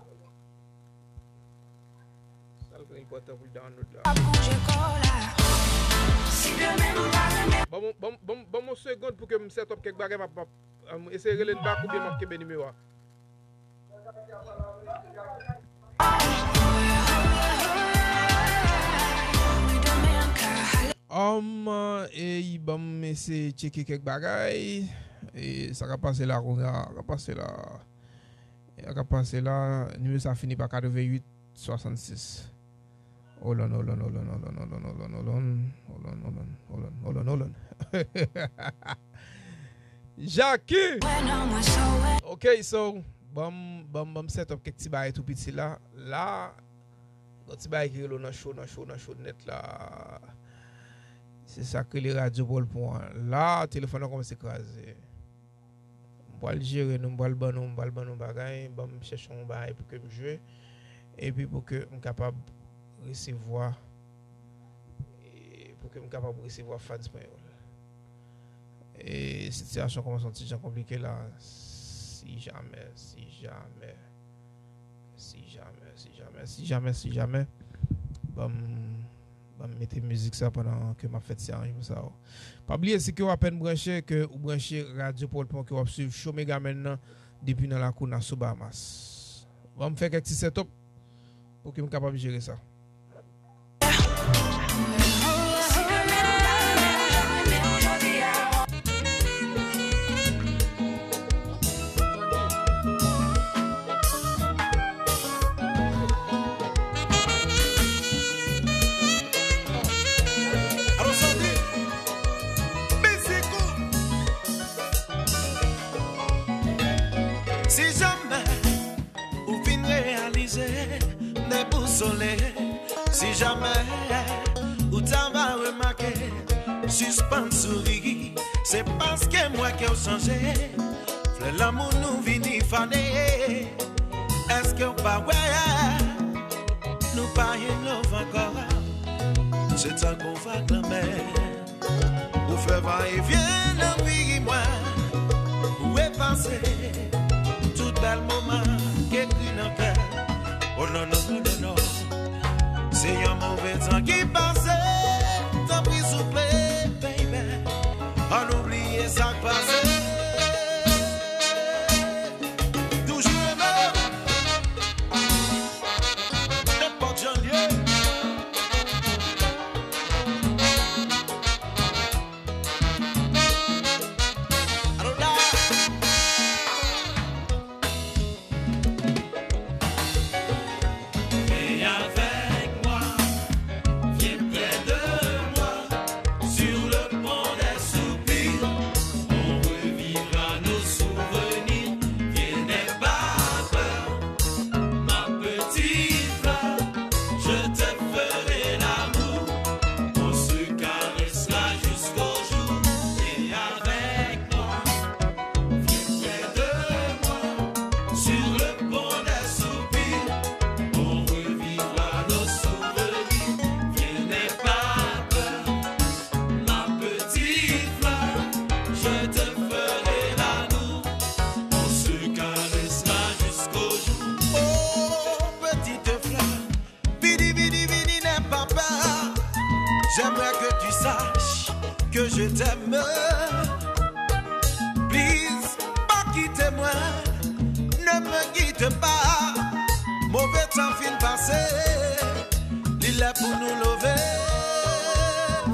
Sa l gen enpòtan pou l download la. Ban m, ban m, ban m, ban m yon segond pou ke m set up kèk bagay, m ap, m ap, um, eseye rele n bak oubyen m ap kenbe nimewo a. Um, e ban m eseye tcheke kèk bagay. E sa k ap pase la kounye a, sa k ap pase la. E sa k ap pase la, nimewo sa fini pa katreventuit swasannsis. Hold on, hold on, hold on. Jackie! Ok, so, ban m, ban m, ban m set up kèk ti bagay tou piti la. La, gon ti bagay ki rele w nan cho, nan cho, nan cho nèt la. Se sa k rele radyo Pòlpon an. La, telefòn nan kòmanse kraze. M pral jere nou, m pral ban nou, m pral ban nou bagay, ban m chèche yon bagay pou ke m jwe, epi pou ke m kapab resevwa, e pou ke m kapab resevwa fans mwen yo. E sitiyasyon kòmanse yon ti jan konplike la, si jamè, si jamè. Si jamè, si jamè, si jamè, si jamè. Ban m, ban m mete mizik sa pandan ke m ap fè ti aranjman sa yo. Pa bliye, si ke w apèn branche, ke ou branche radyo Pòlpon, ke w ap swiv show Megaman nan depi nan lakou Nassau Bahamas. Ban m fè kèk ti set up pou ke m kapab jere sa. Alò, Sandri, mizik ou. Si jamè ou fin reyalize, debousole, si jamè ou ta va remake, sispann souri, se paske m wè ke w chanje. Flè lanmou nou vini fane. Èske w pa wè nou pa in love ankò? Se tankou vag lanmè. Ou fè vayevyen nan vi mwen. Ou efase tout bèl moman k ekri nan kè. Oh non, non, non, non, non. Se yon move tan ki pase. Tanpri, souple, baby. Ann oubliye sa k pase. Toujou renmen. Nenpòt jan l ye. Alò la. Viens avec moi, viens près de moi, sur le pont des soupirs, on revivra nos souvenirs. Viens, n'aie pas peur, ma petite fleur, je te ferai l'amour, on se caressera jusqu'au jour. Viens avec moi, viens près de moi, sur le pont des soupirs, on revivra nos souvenirs. Viens, n'aie pas peur, ma petite fleur, je te ferai l'amour, on se caressera jusqu'au jour. Oh, petite fleur, vini, vini, vini, n'aie pas peur. J'aimerais que tu saches que je t'aime. Please, pa kite mwen, ne me quitte pas. Move tan fin pase, li lè pou nou love.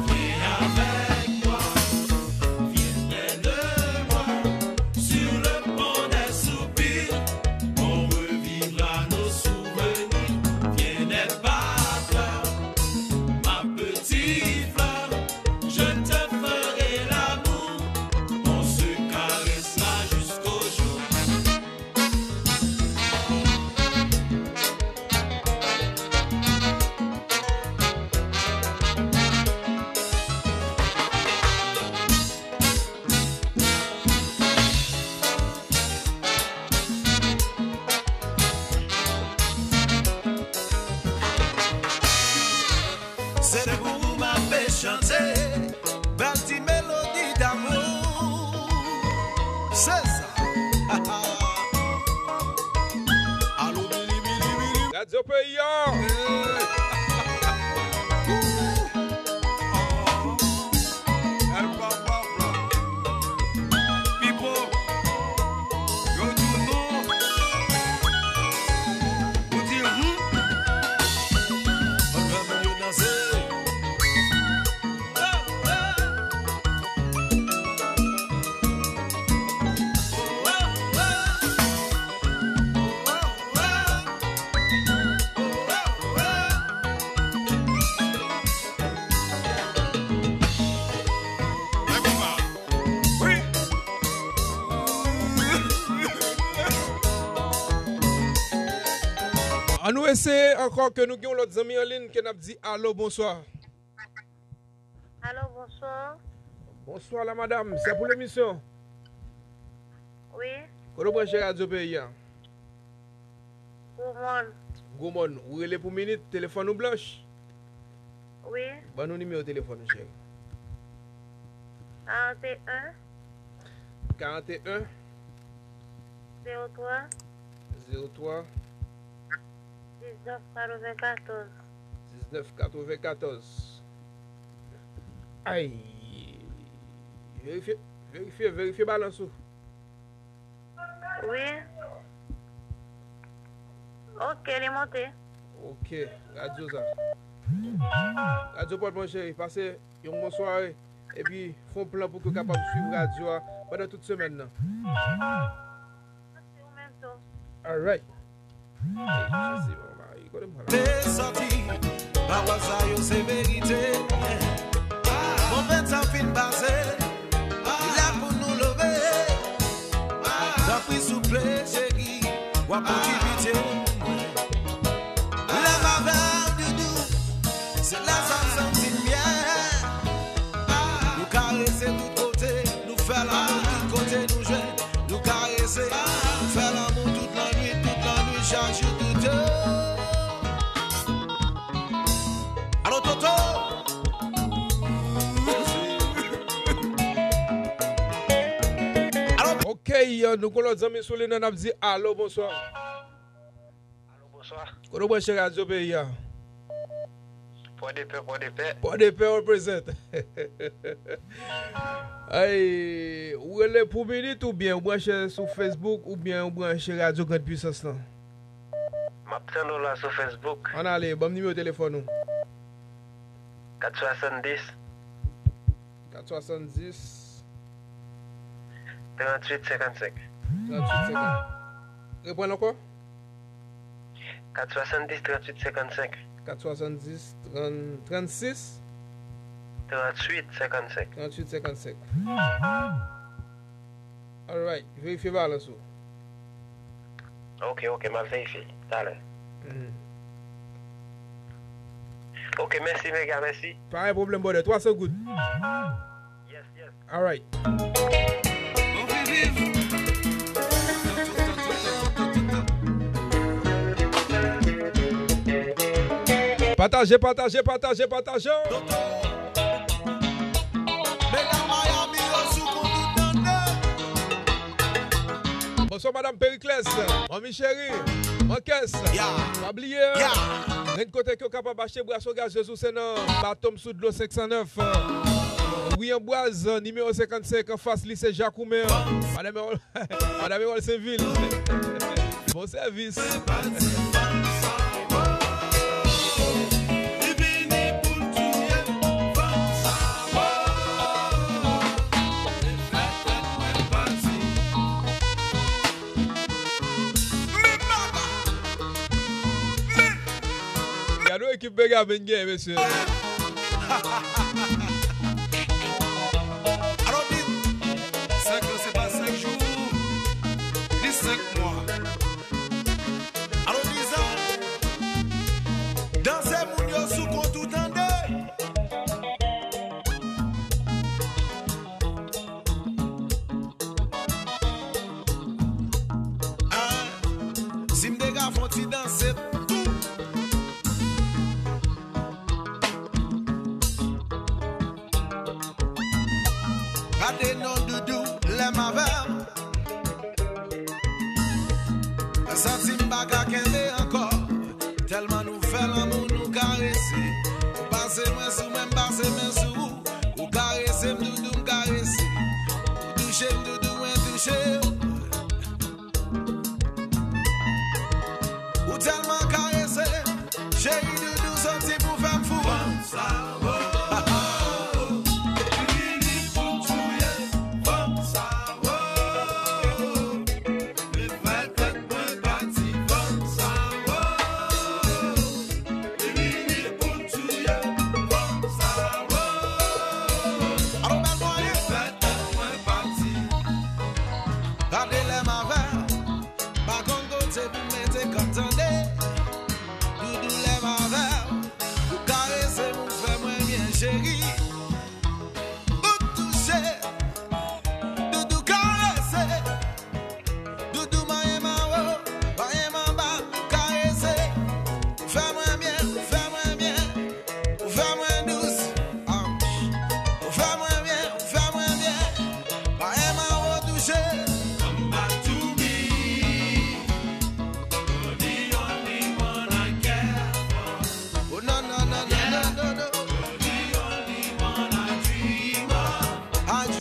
Viens avec moi, viens près de moi, sur le pont des soupirs, on revivra nos souvenirs. Viens, n'aie pas peur, ma petite fleur, je te ferai l'amour, on se caressera jusqu'au jour. An nou eseye ankò ke nou gen yon lòt zanmi an liy ke n ap di alo, bonswa. Alo, bonswa. Bonswa la madam, c'est pour l'émission. Wi. Kote w branche radyo peyi a? Gwomòn. Gwomòn, ou rele pou minit, telefòn ou blanch? Wi. Ban nou nimewo telefòn ou, cheri. Karant e en. Karant e en. Zewo twa. Zewo twa. Diznèf katrevenkatòz. Diznèf katrevenkatòz. Ay. Verifye, verifye, verifye balans ou. Wi. Ok, li monte. Ok, radyo sa. Radyo pòt mwen cheri, pase yon bon sware. Epi, fè yon plan pou ke w kapab swiv radyo a pandan tout semèn nan. Mèsi, ou menm tou. Alright. Jezi, mon mari, kote m pral la? Te sòti, pawòl sa yo se verite. Bon, fèt sa fin pase, li la pou nou leve. Tanpri souple, cheri, w ap pou ki pitye pou mwen. Lè m avè w, doudou, se la sa m santi m byen. Nou karese tout kote, nou fè lanmou tout kote nou jwenn. Nou karese, nou fè lanmou tout lannwit, tout lannwit, chak jou, tout jou. Alo, Toto! Alo! Ok, nou gon lòt zanmi sou liy nan, n ap di alo, bonswa. Alo, bonswa. Kote w branche radyo peyi a? Pòdepè, Pòdepè. Pòdepè represent. Ay, ou rele pou minit oubyen ou branche sou Facebook oubyen ou branche radyo Grand Puissance lan? M ap tann ou la sou Facebook. Ann ale, ban m nimewo telefòn ou. Kat swasanndis. Kat swasanndis. Tranntuit senkannsenk. Tranntuit senkannsenk. Reprann ankò. Kat swasanndis, tranntuit senkannsenk. Kat swasanndis, trann, trannsis. Tranntuit senkannsenk. Tranntuit senkannsenk. Alright, verifye balans ou. Ok, ok, m ap verifye talè. Mhm. Ok, mèsi, mega, mèsi. Pa gen pwoblèm, brother. Twa san goud. Yes, yes. Alright. Pataje, pataje, pataje, pataje. Medam Miami yo sou kont ou tande. Bonswa, madam Pericles, manmi cheri, mankès, pa bliye, grenn kote ke w kapab achte bwason gazez ou se nan Baton m sou dlo senk san nèf. Wi, Anbwaz, nimewo senkannsenk, anfas lise Jakoumen. Madanm Ewòl, Madanm Ewòl Senvil. Bon sèvis. Gade yon ekip Benjamin gen, mesye. Alò, di, senk an se pa senk jou, ni senk mwa. Alò, di sa, danse moun yo sou kont ou tande. Ah, si m te ka fè yon ti danse tou. Gade non doudou, lè m avè w. Mwen santi m pa ka kenbe ankò. Tèlman nou fè lanmou, nou karese. Ou pase mwen sou mwen, m pase men sou ou. Ou karese m, doudou, m karese. Ou touche m, doudou, mwen touche w. Ou tèlman karese, cheri doudou soti pou fè m fou. Fanm sa, oh, oh, oh. Li vini pou m touye fanm sa, oh, oh, oh. Li fè tèt mwen pati fanm sa, oh, oh, oh. Li vini pou m touye fanm sa, oh, oh, oh. Alò, bèl mwayen. Li fè tèt mwen pati.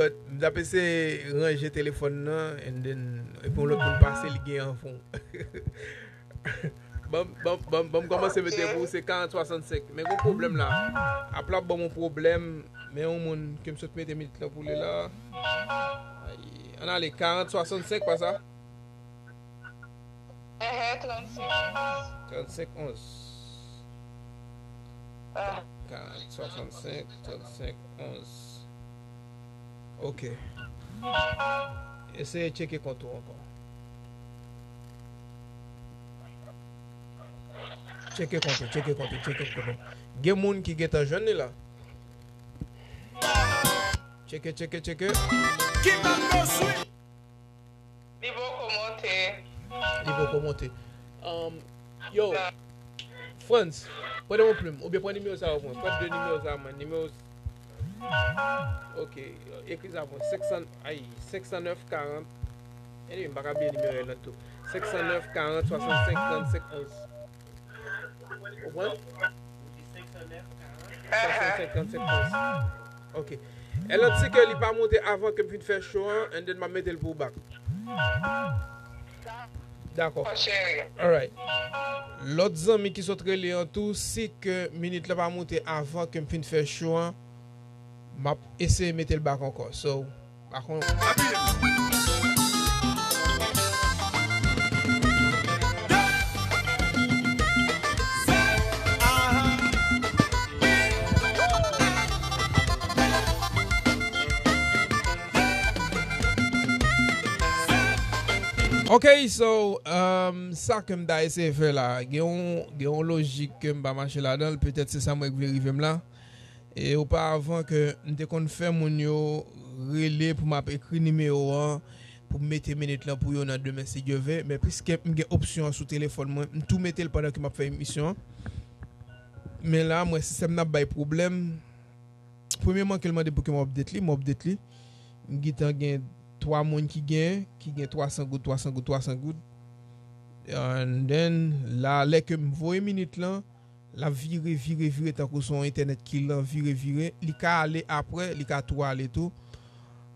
But m t ap eseye ranje telefòn nan, and then epi yon lòt moun pase, li gen an fon. Ban m, ban m, ban m, ban m kòmanse mete pou ou, se karant swasannsenk. Men gon pwoblèm la. Apple ap ban m yon pwoblèm, men yon moun ke m sot mete minit lan pou li la. Ay, ann ale, karant swasannsenk, pa sa? Ehe, trannsenk onz. Trannsenk onz. Ah. Karant swasannsenk, trannsenk onz. Ok. Eseye tcheke kont ou ankò. Tcheke kont ou, tcheke kont ou, tcheke kont ou. Gen moun ki gentan jwenn li la. Tcheke, tcheke, tcheke. Keep up those sweet. Li poko monte. Li poko monte. Um, yo, Frantz, pran yon plim, oubyen pran nimewo sa yo pou mwen. Pran de nimewo sa yo, mwen. Nimewo. Ok, ekri sa pou mwen. Senk san, ay, senk san nèf karant. Anyway, m pa ka bliye nimewo yo lan tou. Senk san nèf karant swasannsenk trannsenk onz. Ou konprann? Sèt san senkant, sèt san. Ok. Elan di ke li pa monte avan ke m fin fè show an, and then m ap mete l pou ou back. Dakò. Alright. Lòt zanmi ki sot rele an tou, si ke minit la pa monte avan ke m fin fè show an, m ap eseye mete l back ankò. So, pa konn. Ok, so, um, sa ke m ta eseye fè la, gen yon, gen yon lojik ke m pa mache ladan l, petèt se sa m wè k vle rive m la. E oparavan ke m te konn fè moun yo rele pou m ap ekri nimewo an, pou m mete minit lan pou yo nan demen si Dye vle, men piske m gen opsyon an sou telefòn mwen, m tou mete l pandan ke m ap fè emisyon an. Men la, m wè sistèm nan ap bay pwoblèm. Premyèman ke l mande pou ke m update li, m update li. M gentan gen twa moun ki gen, ki gen twa san goud, twa san goud, twa san goud. And then, la, lè ke m voye minit lan, l ap vire, vire, vire tankou se yon entènèt ki lan, vire, vire. Li ka ale apre, li ka tou ale tou.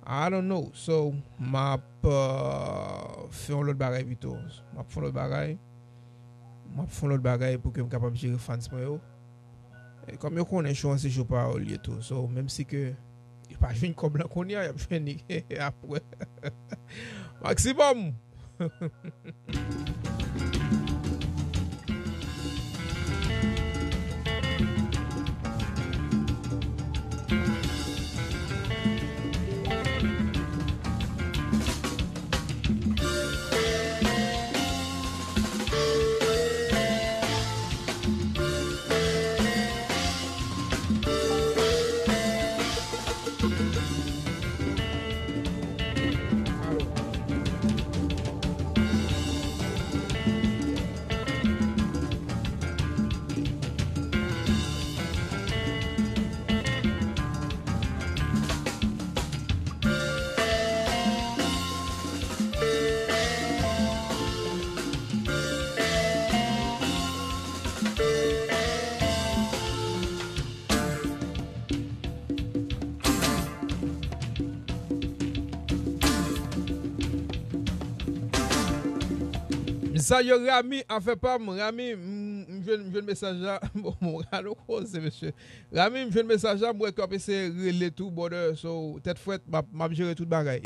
I don't know. So, m ap, euh, fè yon lòt bagay pito. M ap fè yon lòt bagay. M ap fè yon lòt bagay pou ke m kapab jere fans mwen yo. E kòm yo konnen show an se show pa yo l ye tou. So, menm si ke yo pa jwenn kòb lan kounye a, y ap jwenn li apre. Maximum! M salye Rami, afè pa m, Rami, m, m jwenn, m jwenn mesaj la. Bon, bon, gade yon koze, mesye. Rami, m jwenn mesaj la, m wè ke w ap eseye rele tou, brother. So, tèt frèt, m ap, m ap jere tout bagay.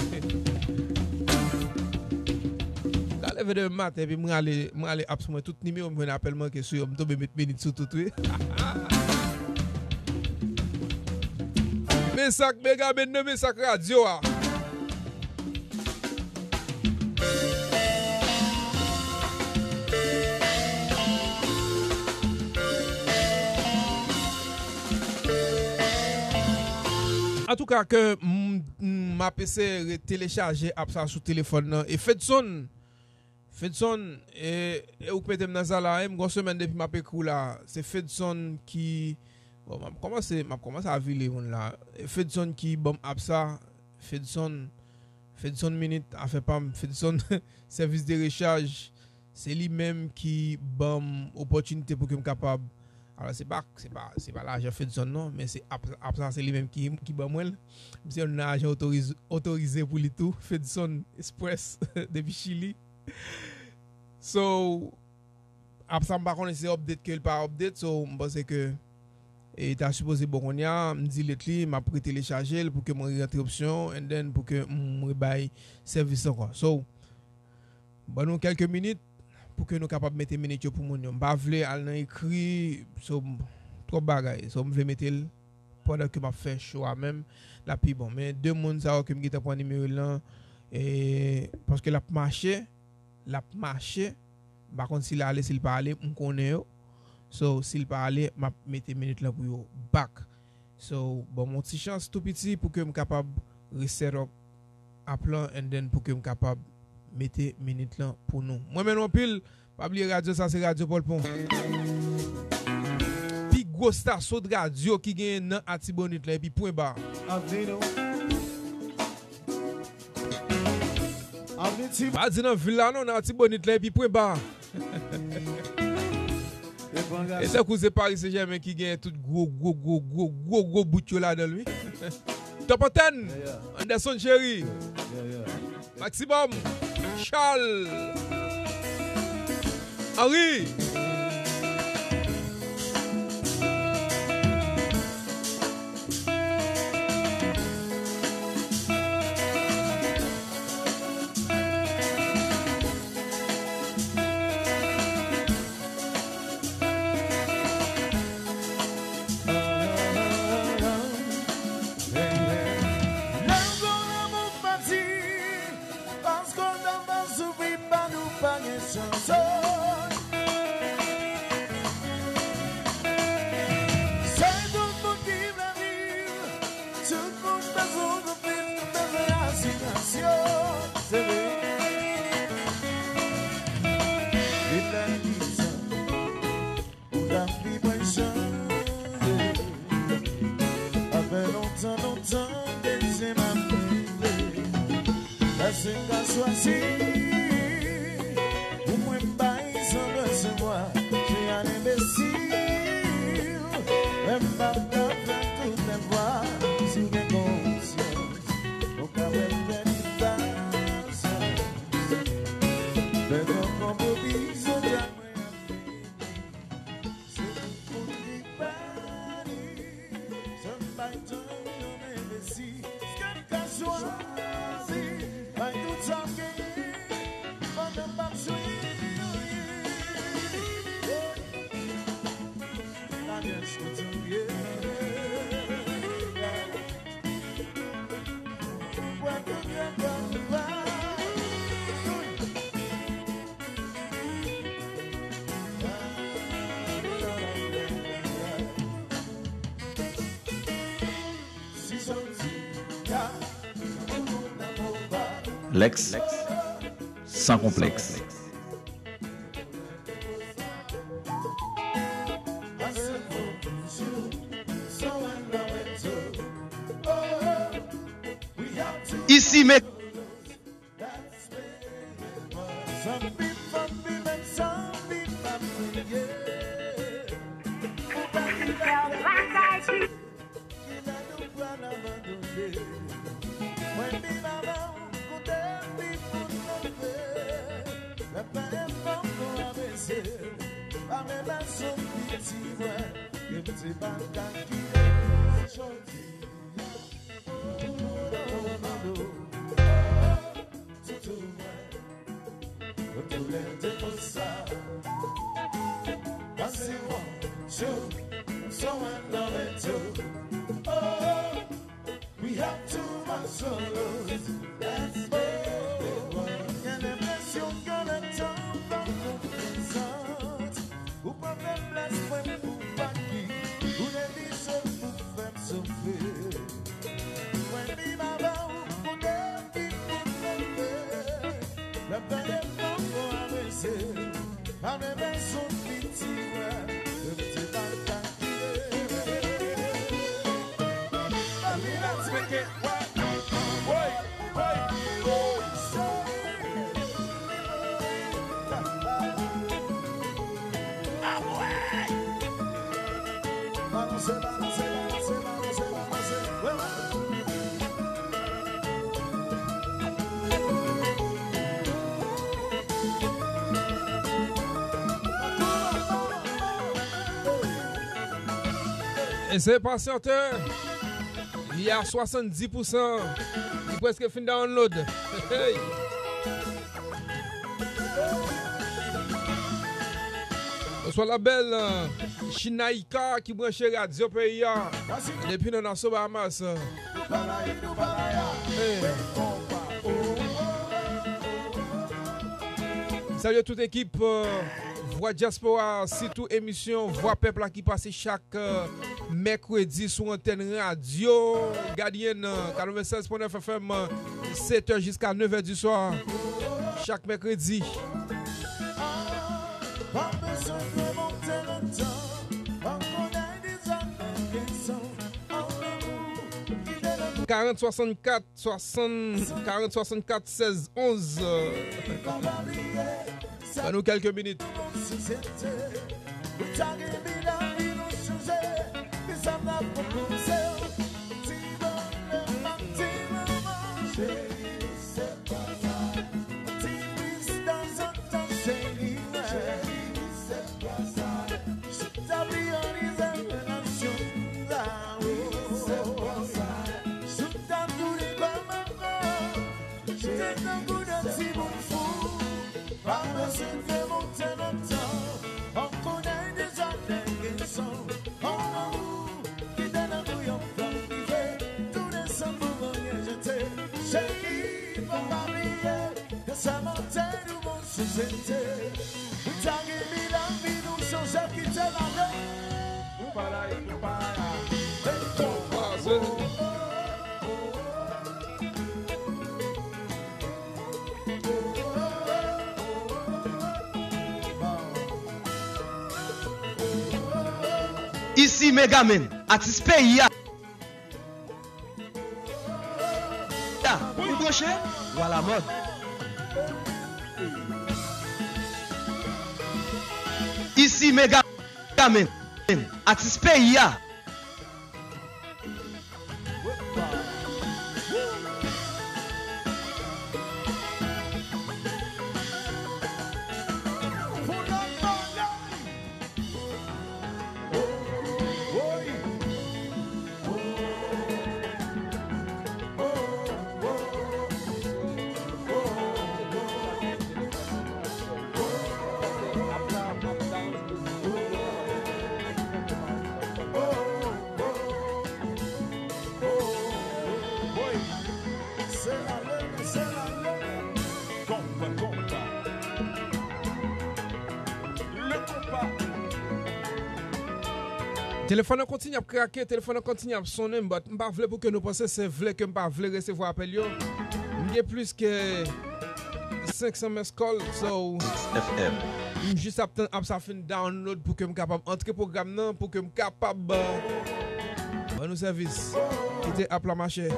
M ta leve demen maten, epi m rale, m rale apps mwen, tout nimewo m jwenn apèl manke sou yo, m tonbe met minit sou tout, wi. Men sa k Mega Men nan, men sa k radyo a. Antouka, ke m, m ap eseye re-, telechaje app sa sou telefòn nan. E Fedson, Fedson, e, e ou k mete m nan sa la, e m gon semèn depi m ap ekri w la. Se Fedson ki, bon, m ap kòmanse, m ap kòmanse avili moun la. E Fedson ki ban m app sa, Fedson, Fedson minit, afè pa m, Fedson sèvis de rechaj, se li menm ki ban m opòtinite pou ke m kapab, alò, se pa, se pa, se pa lajan Fedson non, men se app, app sa, se li menm ki, ki ban mwen l. M se yon ajan otoriz-, otorize pou li tou, Fedson Express depi Chili. So, app sa m pa konnen si se update ke l pa update, so m panse ke, e, ta sipoze bon kounye a, m delete li, m ap retelechaje l pou ke mwen rantre opsyon, and then pou ke m rebay sèvis ankò. So, ban nou kèlke minit pou ke nou kapab mete minit yo pou moun yo. M pa vle al nan ekri, so, m, twòp bagay. So, m vle mete l pandan ke m ap fè show a menm, l ap pi bon. Men de moun sa yo ke m gentan pran nimewo l lan, e, paske l ap mache, l ap mache. M pa konn si l ale, si l pa ale, m konnen yo. So, si l pa ale, m ap mete minit lan pou yo back. So, ban m yon ti chans tou piti pou ke m kapab reset up app lan, and then pou ke m kapab mete minit lan pou nou. Mwen renmen nou anpil. Pa bliye radyo sa, se Radyo Pòlpon. Pi gwo stasyon de radyo ki genyen nan Atibonit lan, epi pwen ba. Pa di nan vil la non, nan Atibonit lan, epi pwen ba. E tankou se Paris Saint-Germain ki gen tout gwo, gwo, gwo, gwo, gwo, gwo bout yo ladan l, wi. Top Antenne, Anderson Chéry, Maximum, Charles, Henry. Lè w gon lanmou fasil, paske w ta pral soufri, pa nou pa gen chans. Se tout moun ki vle viv, tout moun bezwen konfyans, bezwen asimirasyon. Se vre. Li plen pwisan. Pou lavi mwen chanje. Apre lontan, lontan, dezyèm ap rive. Èske m ka chwazi? Pou mwen bay san resevwa, je al enbesil. Mwen p ap ka fè tout lè vwa. Si w gen konsyans, ou ka wè m pèdi pasyans. Lè tan konpwomize, mwen ap vini. Se tout moun ki pa li. Sa m bay tan yon enbesil. Èske m ka chwazi? Bay tout sa m genyen pandan m p ap jwenn anyen. Laryèj kote w ye. Kwè tout lè kò m pa. Lex, san konplèks. Isi, men. Zanmi, fanmi, menm zanmi pa bliye. Ou pa ki lè, ki lè nou pral abandone. Mwen vin avè w, koute m, pi pou n leve. Lè pè poko adrese, pa menm bezwen piti mwen, ke m te pa ka kite jodi. Gen enpresyon ke lè tan pa konn prezan. Ou pa fè plas mwen pou pati, ou neglije pou fè m soufri. Mwen vin avè w pou depi pou leve. Lè pè poko adrese, pa menm bezwen piti mwen, ke m te pa ka kite. Pa vin eksplike. Eseye pasyante. Li a swasanndis pousan. Li prèske fin download. Hey! Bonswa la bèl, euh, Shinaika ki branche radyo peyi a. Depi nan Nassau, Bahamas. Hey. Salye tout ekip, euh, Vwa Dyaspora, sitou emisyon Vwa Pèp la ki pase chak, euh, mèkredi sou antèn radyo Gadyen, euh, katrevennsèz pwen nèf F M, euh, sèt è jiska nèf è di swa, chak mèkredi. Karant swasannkat, swasann, karant swasannkat sèz onz. Ban nou kèlke minit. Ou ta gen pi lavi nou chanje, men sa m ap pwopoze w. Ti bonè, ti manman, cheri, se pa sa. Ti plis tanzantan, cheri, cheri, se pa sa. Chita pi annize relasyon sa, wi, se pa sa. Chita tounen kòm ankò. Chita tankou de timoun fou. Pa bezwen fè monte lontan. An konnen deja nèg gen son. An lanmou ki te nan kou yon flanm ki vle tou desann pou vanyen jete. Cheri, fò pa bliye, ke sa mantè nou bon sosyete. Ou ta gen mil anvi nou chanje kite lale. Ou pa la, ou pa la. Fè l konpa. Isi Megaman, atis peyi a. Ou branche, ou alamòd. Isi Megaman, atis peyi a. Konpa, konpa. Le konpa. Telefòn nan kontinye ap krake, telefòn nan kontinye ap sonnen, but m pa vle pou ke nou panse se vle ke m pa vle resevwa apèl yo. M gen plis ke senk san missed call, so F M. M jis ap tann app sa fin download pou ke m kapab antre pwogram nan, pou ke m kapab, uh, ban nou sèvis. Kite app la mache.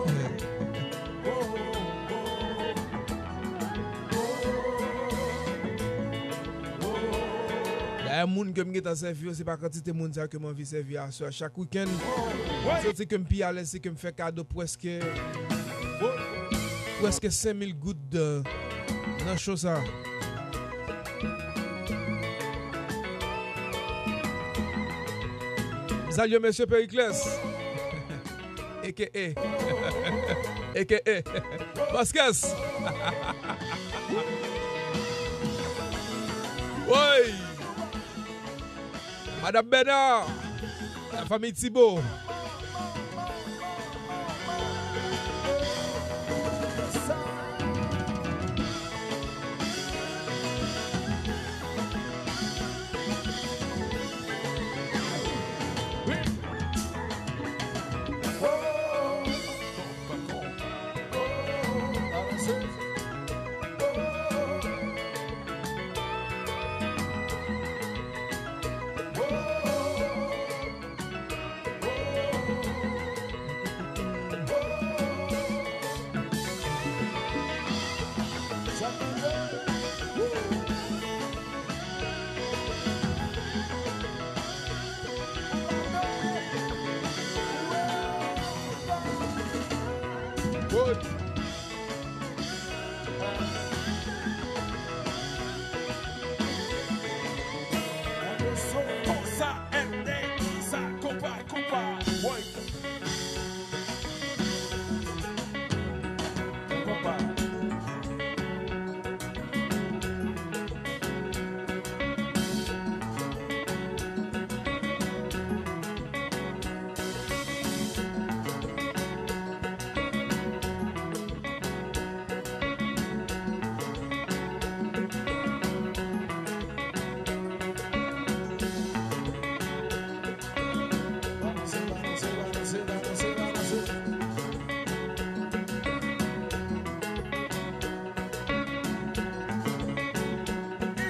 Dayè, moun ke m gentan sèvi yo, se pa kantite moun sa yo ke m anvi sèvi aswè a. Chak wikenn, m santi ke m pi alèz, se ke m fè kado prèske, prèske senk mil goud, euh, nan show sa. M salye mesye Pericles. A K A. A K A. Vasquez. Woy! Madam Bernard. La famille Thibault.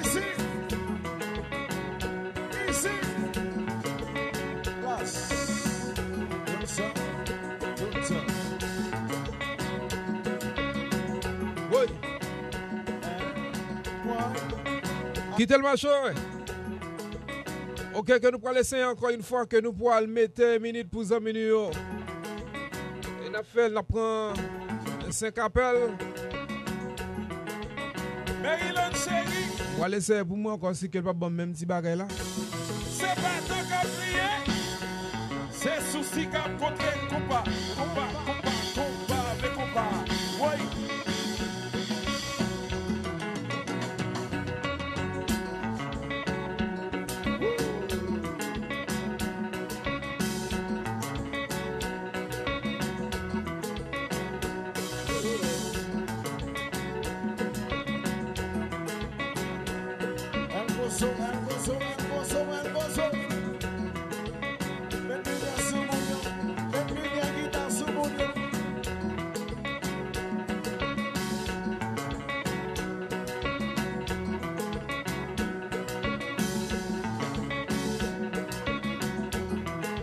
Isi. Isi. Klas. Konsa. Konsa. Woy. Kite l mache. Ok, ke nou pral eseye ankò yon fwa, ke nou pral mete minit pou zanmi nou yo. E n ap fè l, n ap pran senk apèl. Maryland cheri. Pral eseye pou mwen ankò si ke l p ap ban m menm ti bagay la. Se pa tan k ap kriye. Se sousi k ap kontre konpa. Konpa, konpa, konpa, men konpa. Woy. Met limyè sou moun yo. Met limyè gita sou moun yo.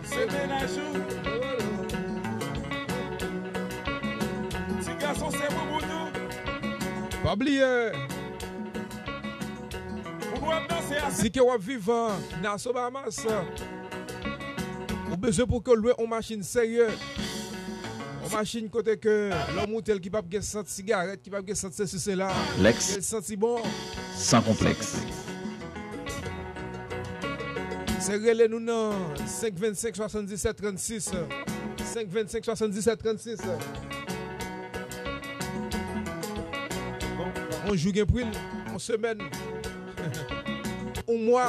Se mennaj ou. Ti gason se boubout ou. Pa bliye. Pou nou ap danse a. Si ke w ap viv, uh, Nassau Bahamas, uh, ou bezwen pou ke w lwe yon machin serye. Yon machin kote ke lè w moute l ki p ap gen sant sigarèt, ki p ap gen sant sesi sela. Lex. Ke l santi bon. San konplèks. Se rele nou nan senk vennsenk swasanndisèt trannsis. Senk vennsenk swasanndisèt trannsis. Yon jou gen pri l, yon semèn, yon mwa.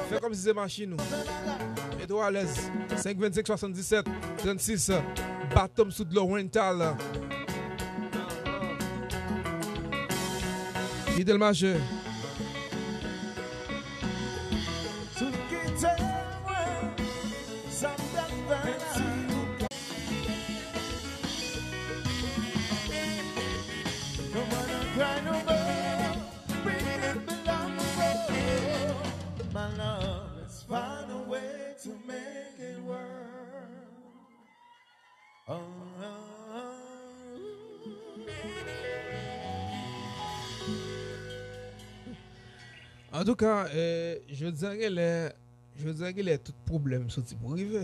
Fè kòmsi se machin ou. Mete w alèz. Senk vennsenk swasanndisèt trannsis. Batom sou dlo rental. Kite l mache. Sou kite mwen, sa m t ap fè la. No more, don't cry no more. Bring it down, no more. My love, let's find a way to make it work. Antouka, eh, jodi a genlè, jodi a genlè tout pwoblèm soti pou rive.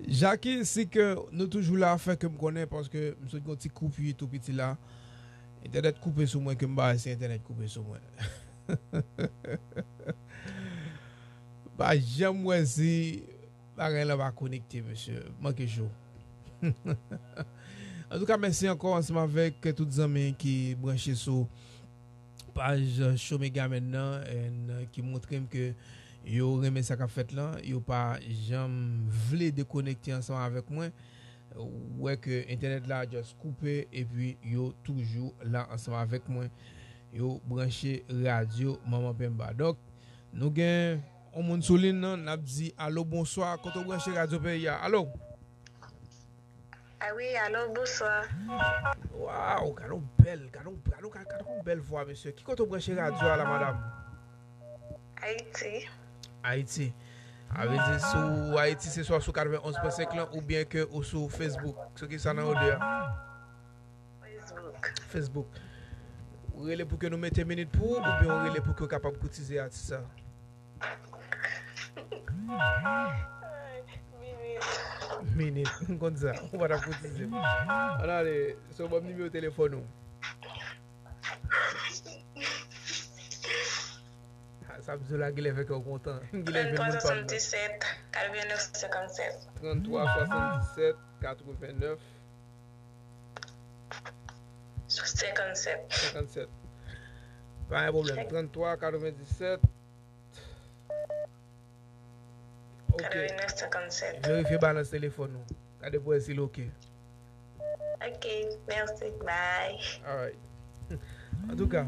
Jackie, si ke nou toujou la, fè ke m konnen, paske m sot gen yon ti koupi tou piti la. Entènèt koupe sou mwen, ke m pa wè si entènèt koupe sou mwen. Pa janm wè si bagay la pa konekte, mesye. Manke cho. Antouka, mèsi ankò ansanm avèk tout zanmi ki branche sou paj Show Megaman nan, and, uh, ki montre m ke yo renmen sa k ap fèt lan. Yo pa janm vle dekonekte ansanm avèk mwen. Wè ke entènèt la just koupe, epi yo toujou la ansanm avèk mwen. Yo branche radyo Manman Penba. Donk, nou gen yon moun sou liy nan, n ap di alo, bonswa, kote w branche radyo peyi a? Alo? Ah wi, alo, bonswa. Waw, gade yon bèl, gade yon, gade yon, gade yon bèl vwa, mesye. Ki kote w branche radyo a la, madam? Ayiti. Ayiti. A vle di, si w Ayiti, se swa sou katrevenn onz pwen senk lan, oubyen ke ou sou Facebook. Sou ki sa nan ou de a? Facebook. Facebook. Ou rele pou ke nou mete minit pou ou, oubyen ou rele pou ke w kapab koutize atis sa? Minit. Minit. M konn sa. Ou pa t ap koutize. Ann ale, so ban m nimewo telefòn ou. Ah, sa m di w la, genlè fè kè w kontan. Genlè jwenn moun pa m nan. Trannntwa swasanndisèt, katrevennèf senkannsèt. Trannntwa swasanndisèt, katrevennèf. Senkannsèt. Senkannsèt. Pa gen pwoblèm. Trannntwa katrevendisèt. Ok. Katrevennèf senkannsèt. Verifye balans telefòn ou. Gade pou wè si l ok. Ok, mèsi. Bye. Alright. Antouka,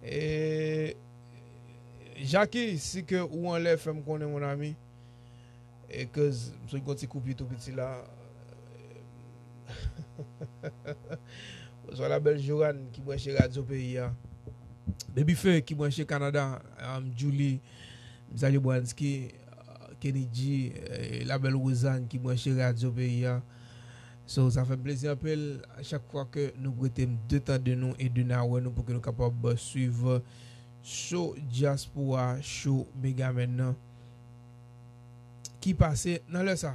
e, Jackie, si ke ou anlè, fè m konnen, mon ami. E, 'cause m sot gen yon ti koupi tou piti la. Bonswa, la bèl Joanne ki branche radyo peyi a. Baby Fe ki branche Kanada. Um, Julie, m salye Bransky, uh, Kenny G, eh, la bèl Rosanne ki branche radyo peyi a. So, sa fè m plezi anpil. A chak fwa ke nou prete m de tan de nou e de nawè nou pou ke nou kapab swiv, uh, show Diaspora Show Megaman nan ki pase nan lè sa.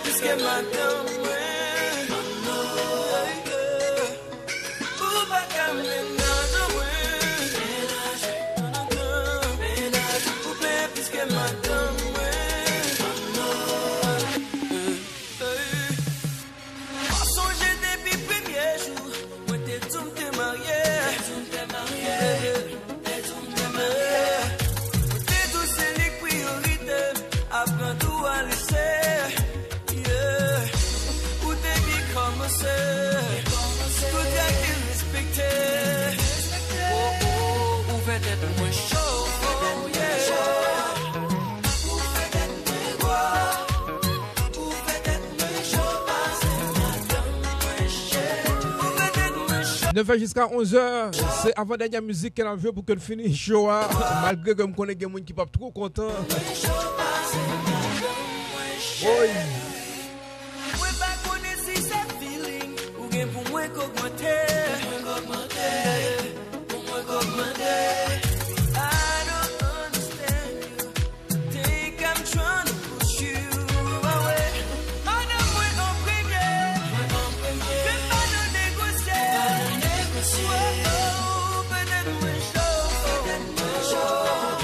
Piske madanm mwen, ou pa ka mennaj mwen. Ou plen piske madanm mwen. Pa sonje depi premye jou, mwen te di w m te marye. Te di w m te marye. Te di w m te marye. Mwen te di w se li k priyorite m, apre tou a lese. Yeah. Ou te byen kòmanse. Tout règ te respekte. Oh, oh, ou fè tèt mwen cho. Yeah. Ou fè tèt mwen gwo. Nèf è jiska onz è, se avan dènyè mizik ke n ap jwe pou ke n fini show a. Malgre ke m konnen gen moun ki p ap twò kontan. Woy! Mwen pa konnen si se feeling ou gen pou mwen k ogmante. Pou mwen k ogmante. I don't understand you. Think I'm tryna push you away. Madanm mwen an premye. Mwen an premye. Fè pa nou negosye. Fè pa nou negosye. Oh, oh, petèt mwen cho. Petèt mwen cho.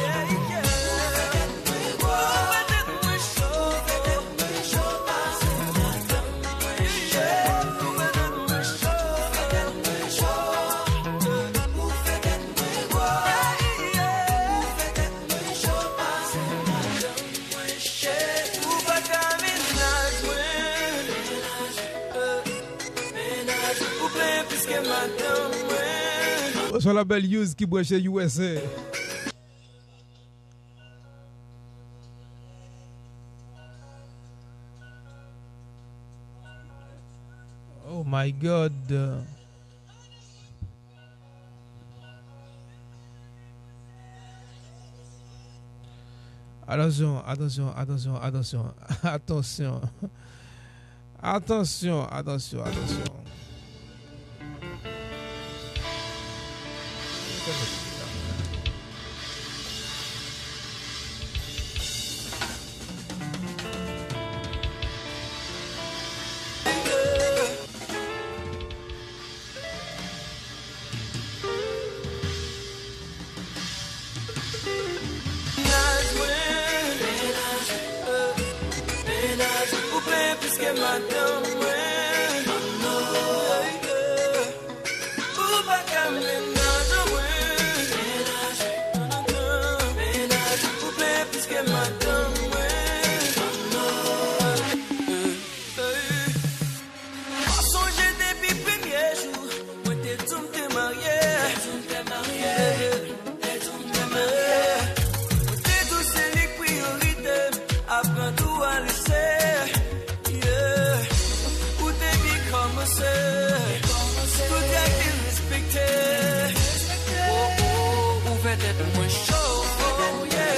Yeah, yeah. Petèt mwen cho. Petèt mwen cho. Petèt mwen cho. Pase madanm mwen. Yeah, petèt mwen cho. Petèt mwen cho. Ou fè tèt mwen gwo. Yeah, yeah. Ou fè tèt Bonswa la bèl Yous ki branche U S A. Oh my God. Atansyon, atansyon, atansyon, atansyon, atansyon. Atansyon, atansyon, atansyon. Ke madanm mwen. Ou pa ka mennaj mwen. Ou plen plis ke madanm mwen. Pa sonje depi premye jou, mwen te di w m te marye. Te di w m te marye. Te di w m te marye. Mwen te di w se li k priyorite m. Aprann tou a lese. Yeah. Ou te byen kòmanse. Tout règ te respekte. Oh, oh, ou fè tèt mwen cho. Yeah.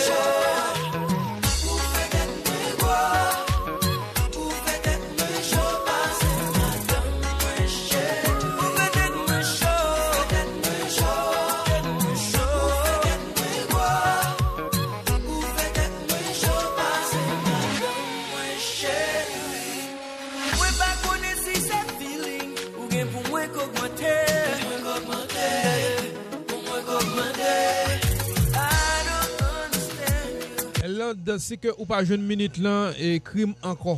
Ou fè tèt mwen gwo. Ou fè tèt mwen cho pase madanm mwen cheri. Ou fè tèt mwen cho. Fè tèt mwen cho. Fè tèt mwen cho. Ou fè tèt mwen gwo. Ou fè tèt mwen cho pase madanm mwen cheri. Mwen pa konnen si se feeling ou gen pou mwen k ogmante. Pou mwen k ogmante. Pou mwen k ogmante. I don't understand you. Elande, si ke ou pa jwenn minit lan, ekri m ankò.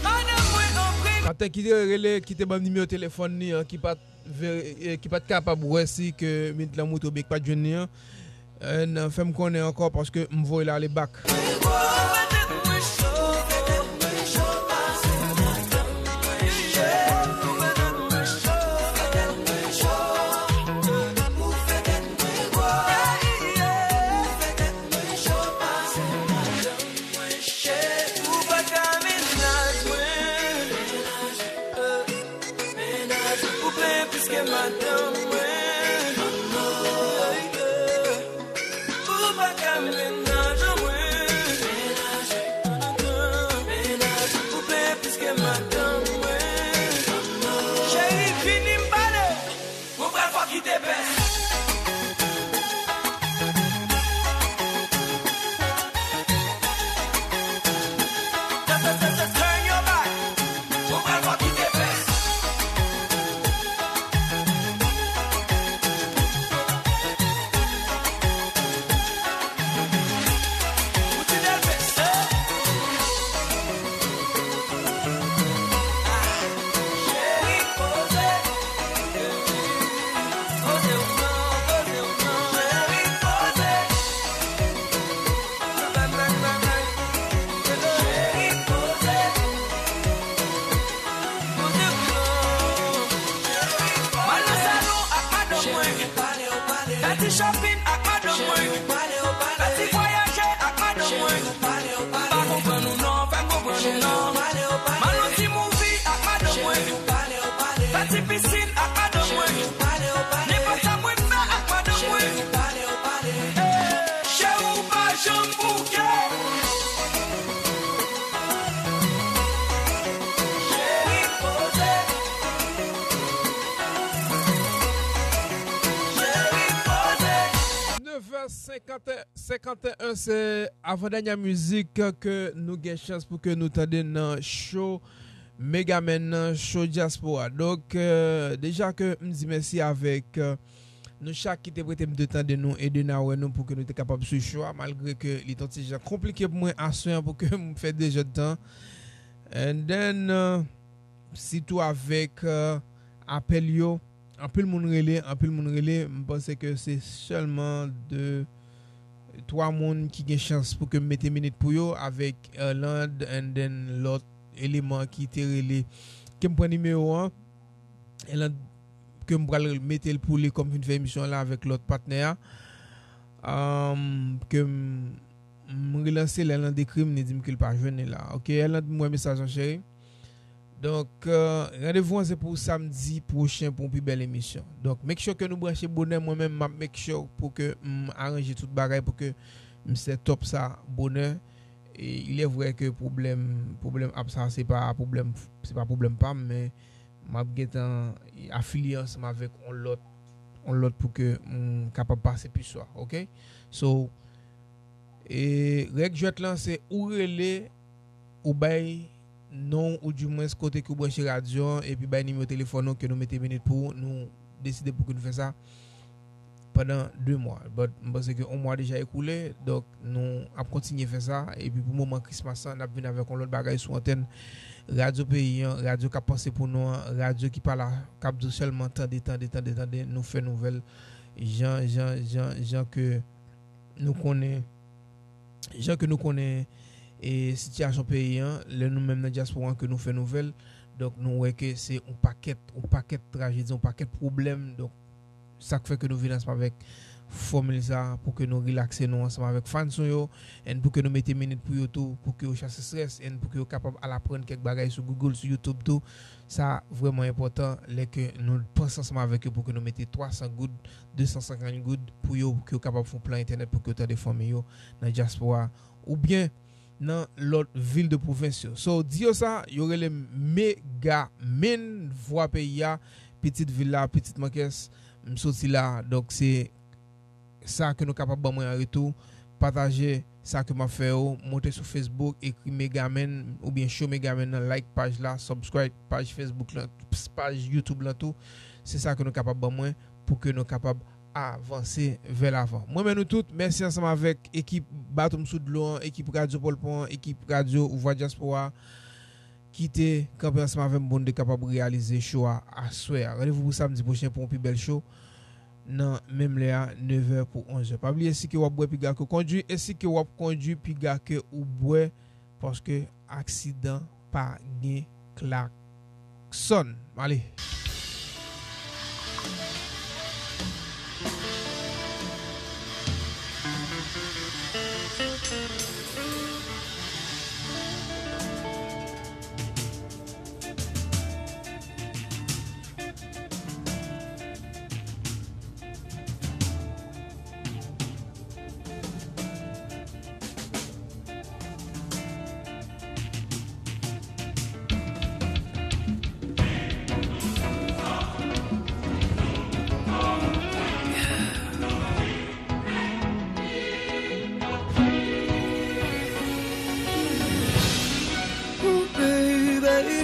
Madanm mwen anpre. Patè ki te rele, ki te ban m nimewo telefòn li an, ki pa t veri-, e, ki pa t kapab wè si ke minit lan moute oubyen ki pa t jwenn li an, e, n, fè m konnen ankò paske m voye l ale bak. Ou pa ka mennaj mwen. Ou plen plis ke madanm mwen. Ou pa ka mennaj mwen. Ou plen plis ke madanm mwen. Cheri, vini m pale. Mwen pral fò kite pès. Turn your back. Mwen pral fò kite pès. Ou ti bèl pès. Fè ti shopping ak madanm mwen. Fè ti vwayaje ak madanm mwen. Pa konprann ou non, fè m konprann ou non. M al nan ti movie ak madanm mwen. Fè ti pisin ak madanm mwen. Nenpòt sa mwen fè ak madanm mwen. Cheri, ou pa janm bouke. Cheri, poze. Cheri, poze. Nèf è senkant, senkant e en, se avan dènyè mizik ke nou gen chans pou ke nou tande nan show Megaman nan, show Diaspora. Donk, euh, deja ke m di mèsi avèk, euh, nou chak ki te prete m de tan de nou e de nawè nou pou ke nou te kapab swiv show a, malgre ke li t on ti jan konplike pou mwen aswè an pou ke m fè de jèdtan. And then, euh, sitou avèk, euh, apèl yo, anpil moun rele, anpil moun rele, m panse ke se sèlman de, twa moun ki gen chans pou ke m mete minit pou yo, avèk Erland and then lòt eleman ki te rele, ke m pran nimewo an, Erland, ke m pral mete l pou li kòm fin fè emisyon an la avèk lòt patnè a. Anm, ke m, m relanse l, Erland ekri m, li di m ke l pa jwenn li la. Ok, Erland, m wè mesaj lan, cheri. Donk, euh, randevou an se pou samdi pwochen pou yon pi bèl emisyon. Donk, make sure ke nou branche bonè. Mwen menm, m ap make sure pou ke m aranje tout bagay pou ke m set up sa bonè. E il est vrai ke pwoblèm, pwoblèm app sa, se pa pwoblèm, se pa pwoblèm pa m, men m ap gentan afilye ansanm avèk on lòt, on lòt pou ke m kapab pase pi swa, ok? So, e règ jwèt lan, se ou rele, ou bay non ou dimwens kote ke ou branche radyo an, epi bay nimewo telefòn ou ke nou mete minit pou ou, nou deside pou ke nou fè sa pandan de mwa. But m panse ke on mwa deja ekoule, donk nou ap kontinye fè sa, epi pou moman Christmas lan, n ap vin avèk on lòt bagay sou antèn Radyo peyi an, radyo k ap panse pou nou an, radyo ki pa la, k ap di w sèlman tande, tande, tande, tande, nou fè nouvèl jan, jan, jan, jan ke nou konnen, jan ke nou konnen, e, sitiyasyon peyi an, lè nou menm nan dyaspora an ke nou fè nouvèl, donk nou wè ke se yon pakèt, yon pakèt trajedi, yon pakèt pwoblèm, donk sa k fè ke nou vin ansanm avèk fòmil sa a pou ke nou rilakse nou ansanm avèk fans nou yo, and pou ke nou mete minit pou yo tou, pou ke yo chase strès, and pou ke yo kapab al aprann kèk bagay sou Google, sou YouTube tou. Sa vrèman enpòtan lè ke nou panse ansanm avèk yo pou ke nou mete twa san goud, de san senkant goud pou yo, pou ke yo kapab fè yon plan entènèt pou ke yo tande fanmi yo nan dyaspora oubyen nan lòt vil de pwovens yo. So, di yo sa, yo rele m Megamin, vwa peyi a, pitit vil la, pitit Mòkès, m soti la. Donk, se sa ke nou kapab ban mwen an retou. Pataje sa ke m ap fè yo, monte sou Facebook, ekri Megamin oubyen Show Megamin nan, like paj la, subscribe paj Facebook lan, paj YouTube lan tou. Se sa ke nou kapab ban mwen pou ke nou kapab avanse vè lavan. Mwen men nou tout, mèsi ansanm avèk ekip Bato m sou dlo an, ekip Radyo Pòlpon an, ekip Radyo Vwa Dyaspora a, ki te kanpe ansanm avè m pou n te kapab reyalize show a aswè a. Randevou pou samdi pwochen pou yon pi bèl show nan menm lè a, nevè pou onzè. Pa bliye, si ke w ap bwè, piga ke w kondwi, e si ke w ap kondwi, piga ke ou bwè, paske aksidan pa gen klak sòn. Ale. Ooh, baby.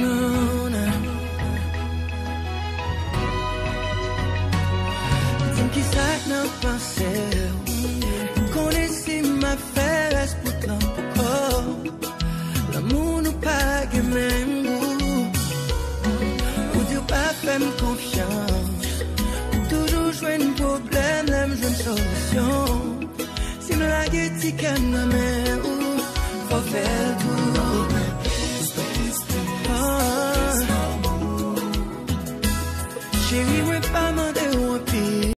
No, no. Di m kisa k nan panse w. M konnen si m ap fè rès bout lan poko. Lanmou nou pa gen menm gou. Ou di w pa fè m konfyans. Ou toujou jwenn pwoblèm lè m jwenn solisyon. Si m lage ti kè m nan men ou, fò w fè l tou. Ah. Cheri, mwen pa mande w anpil.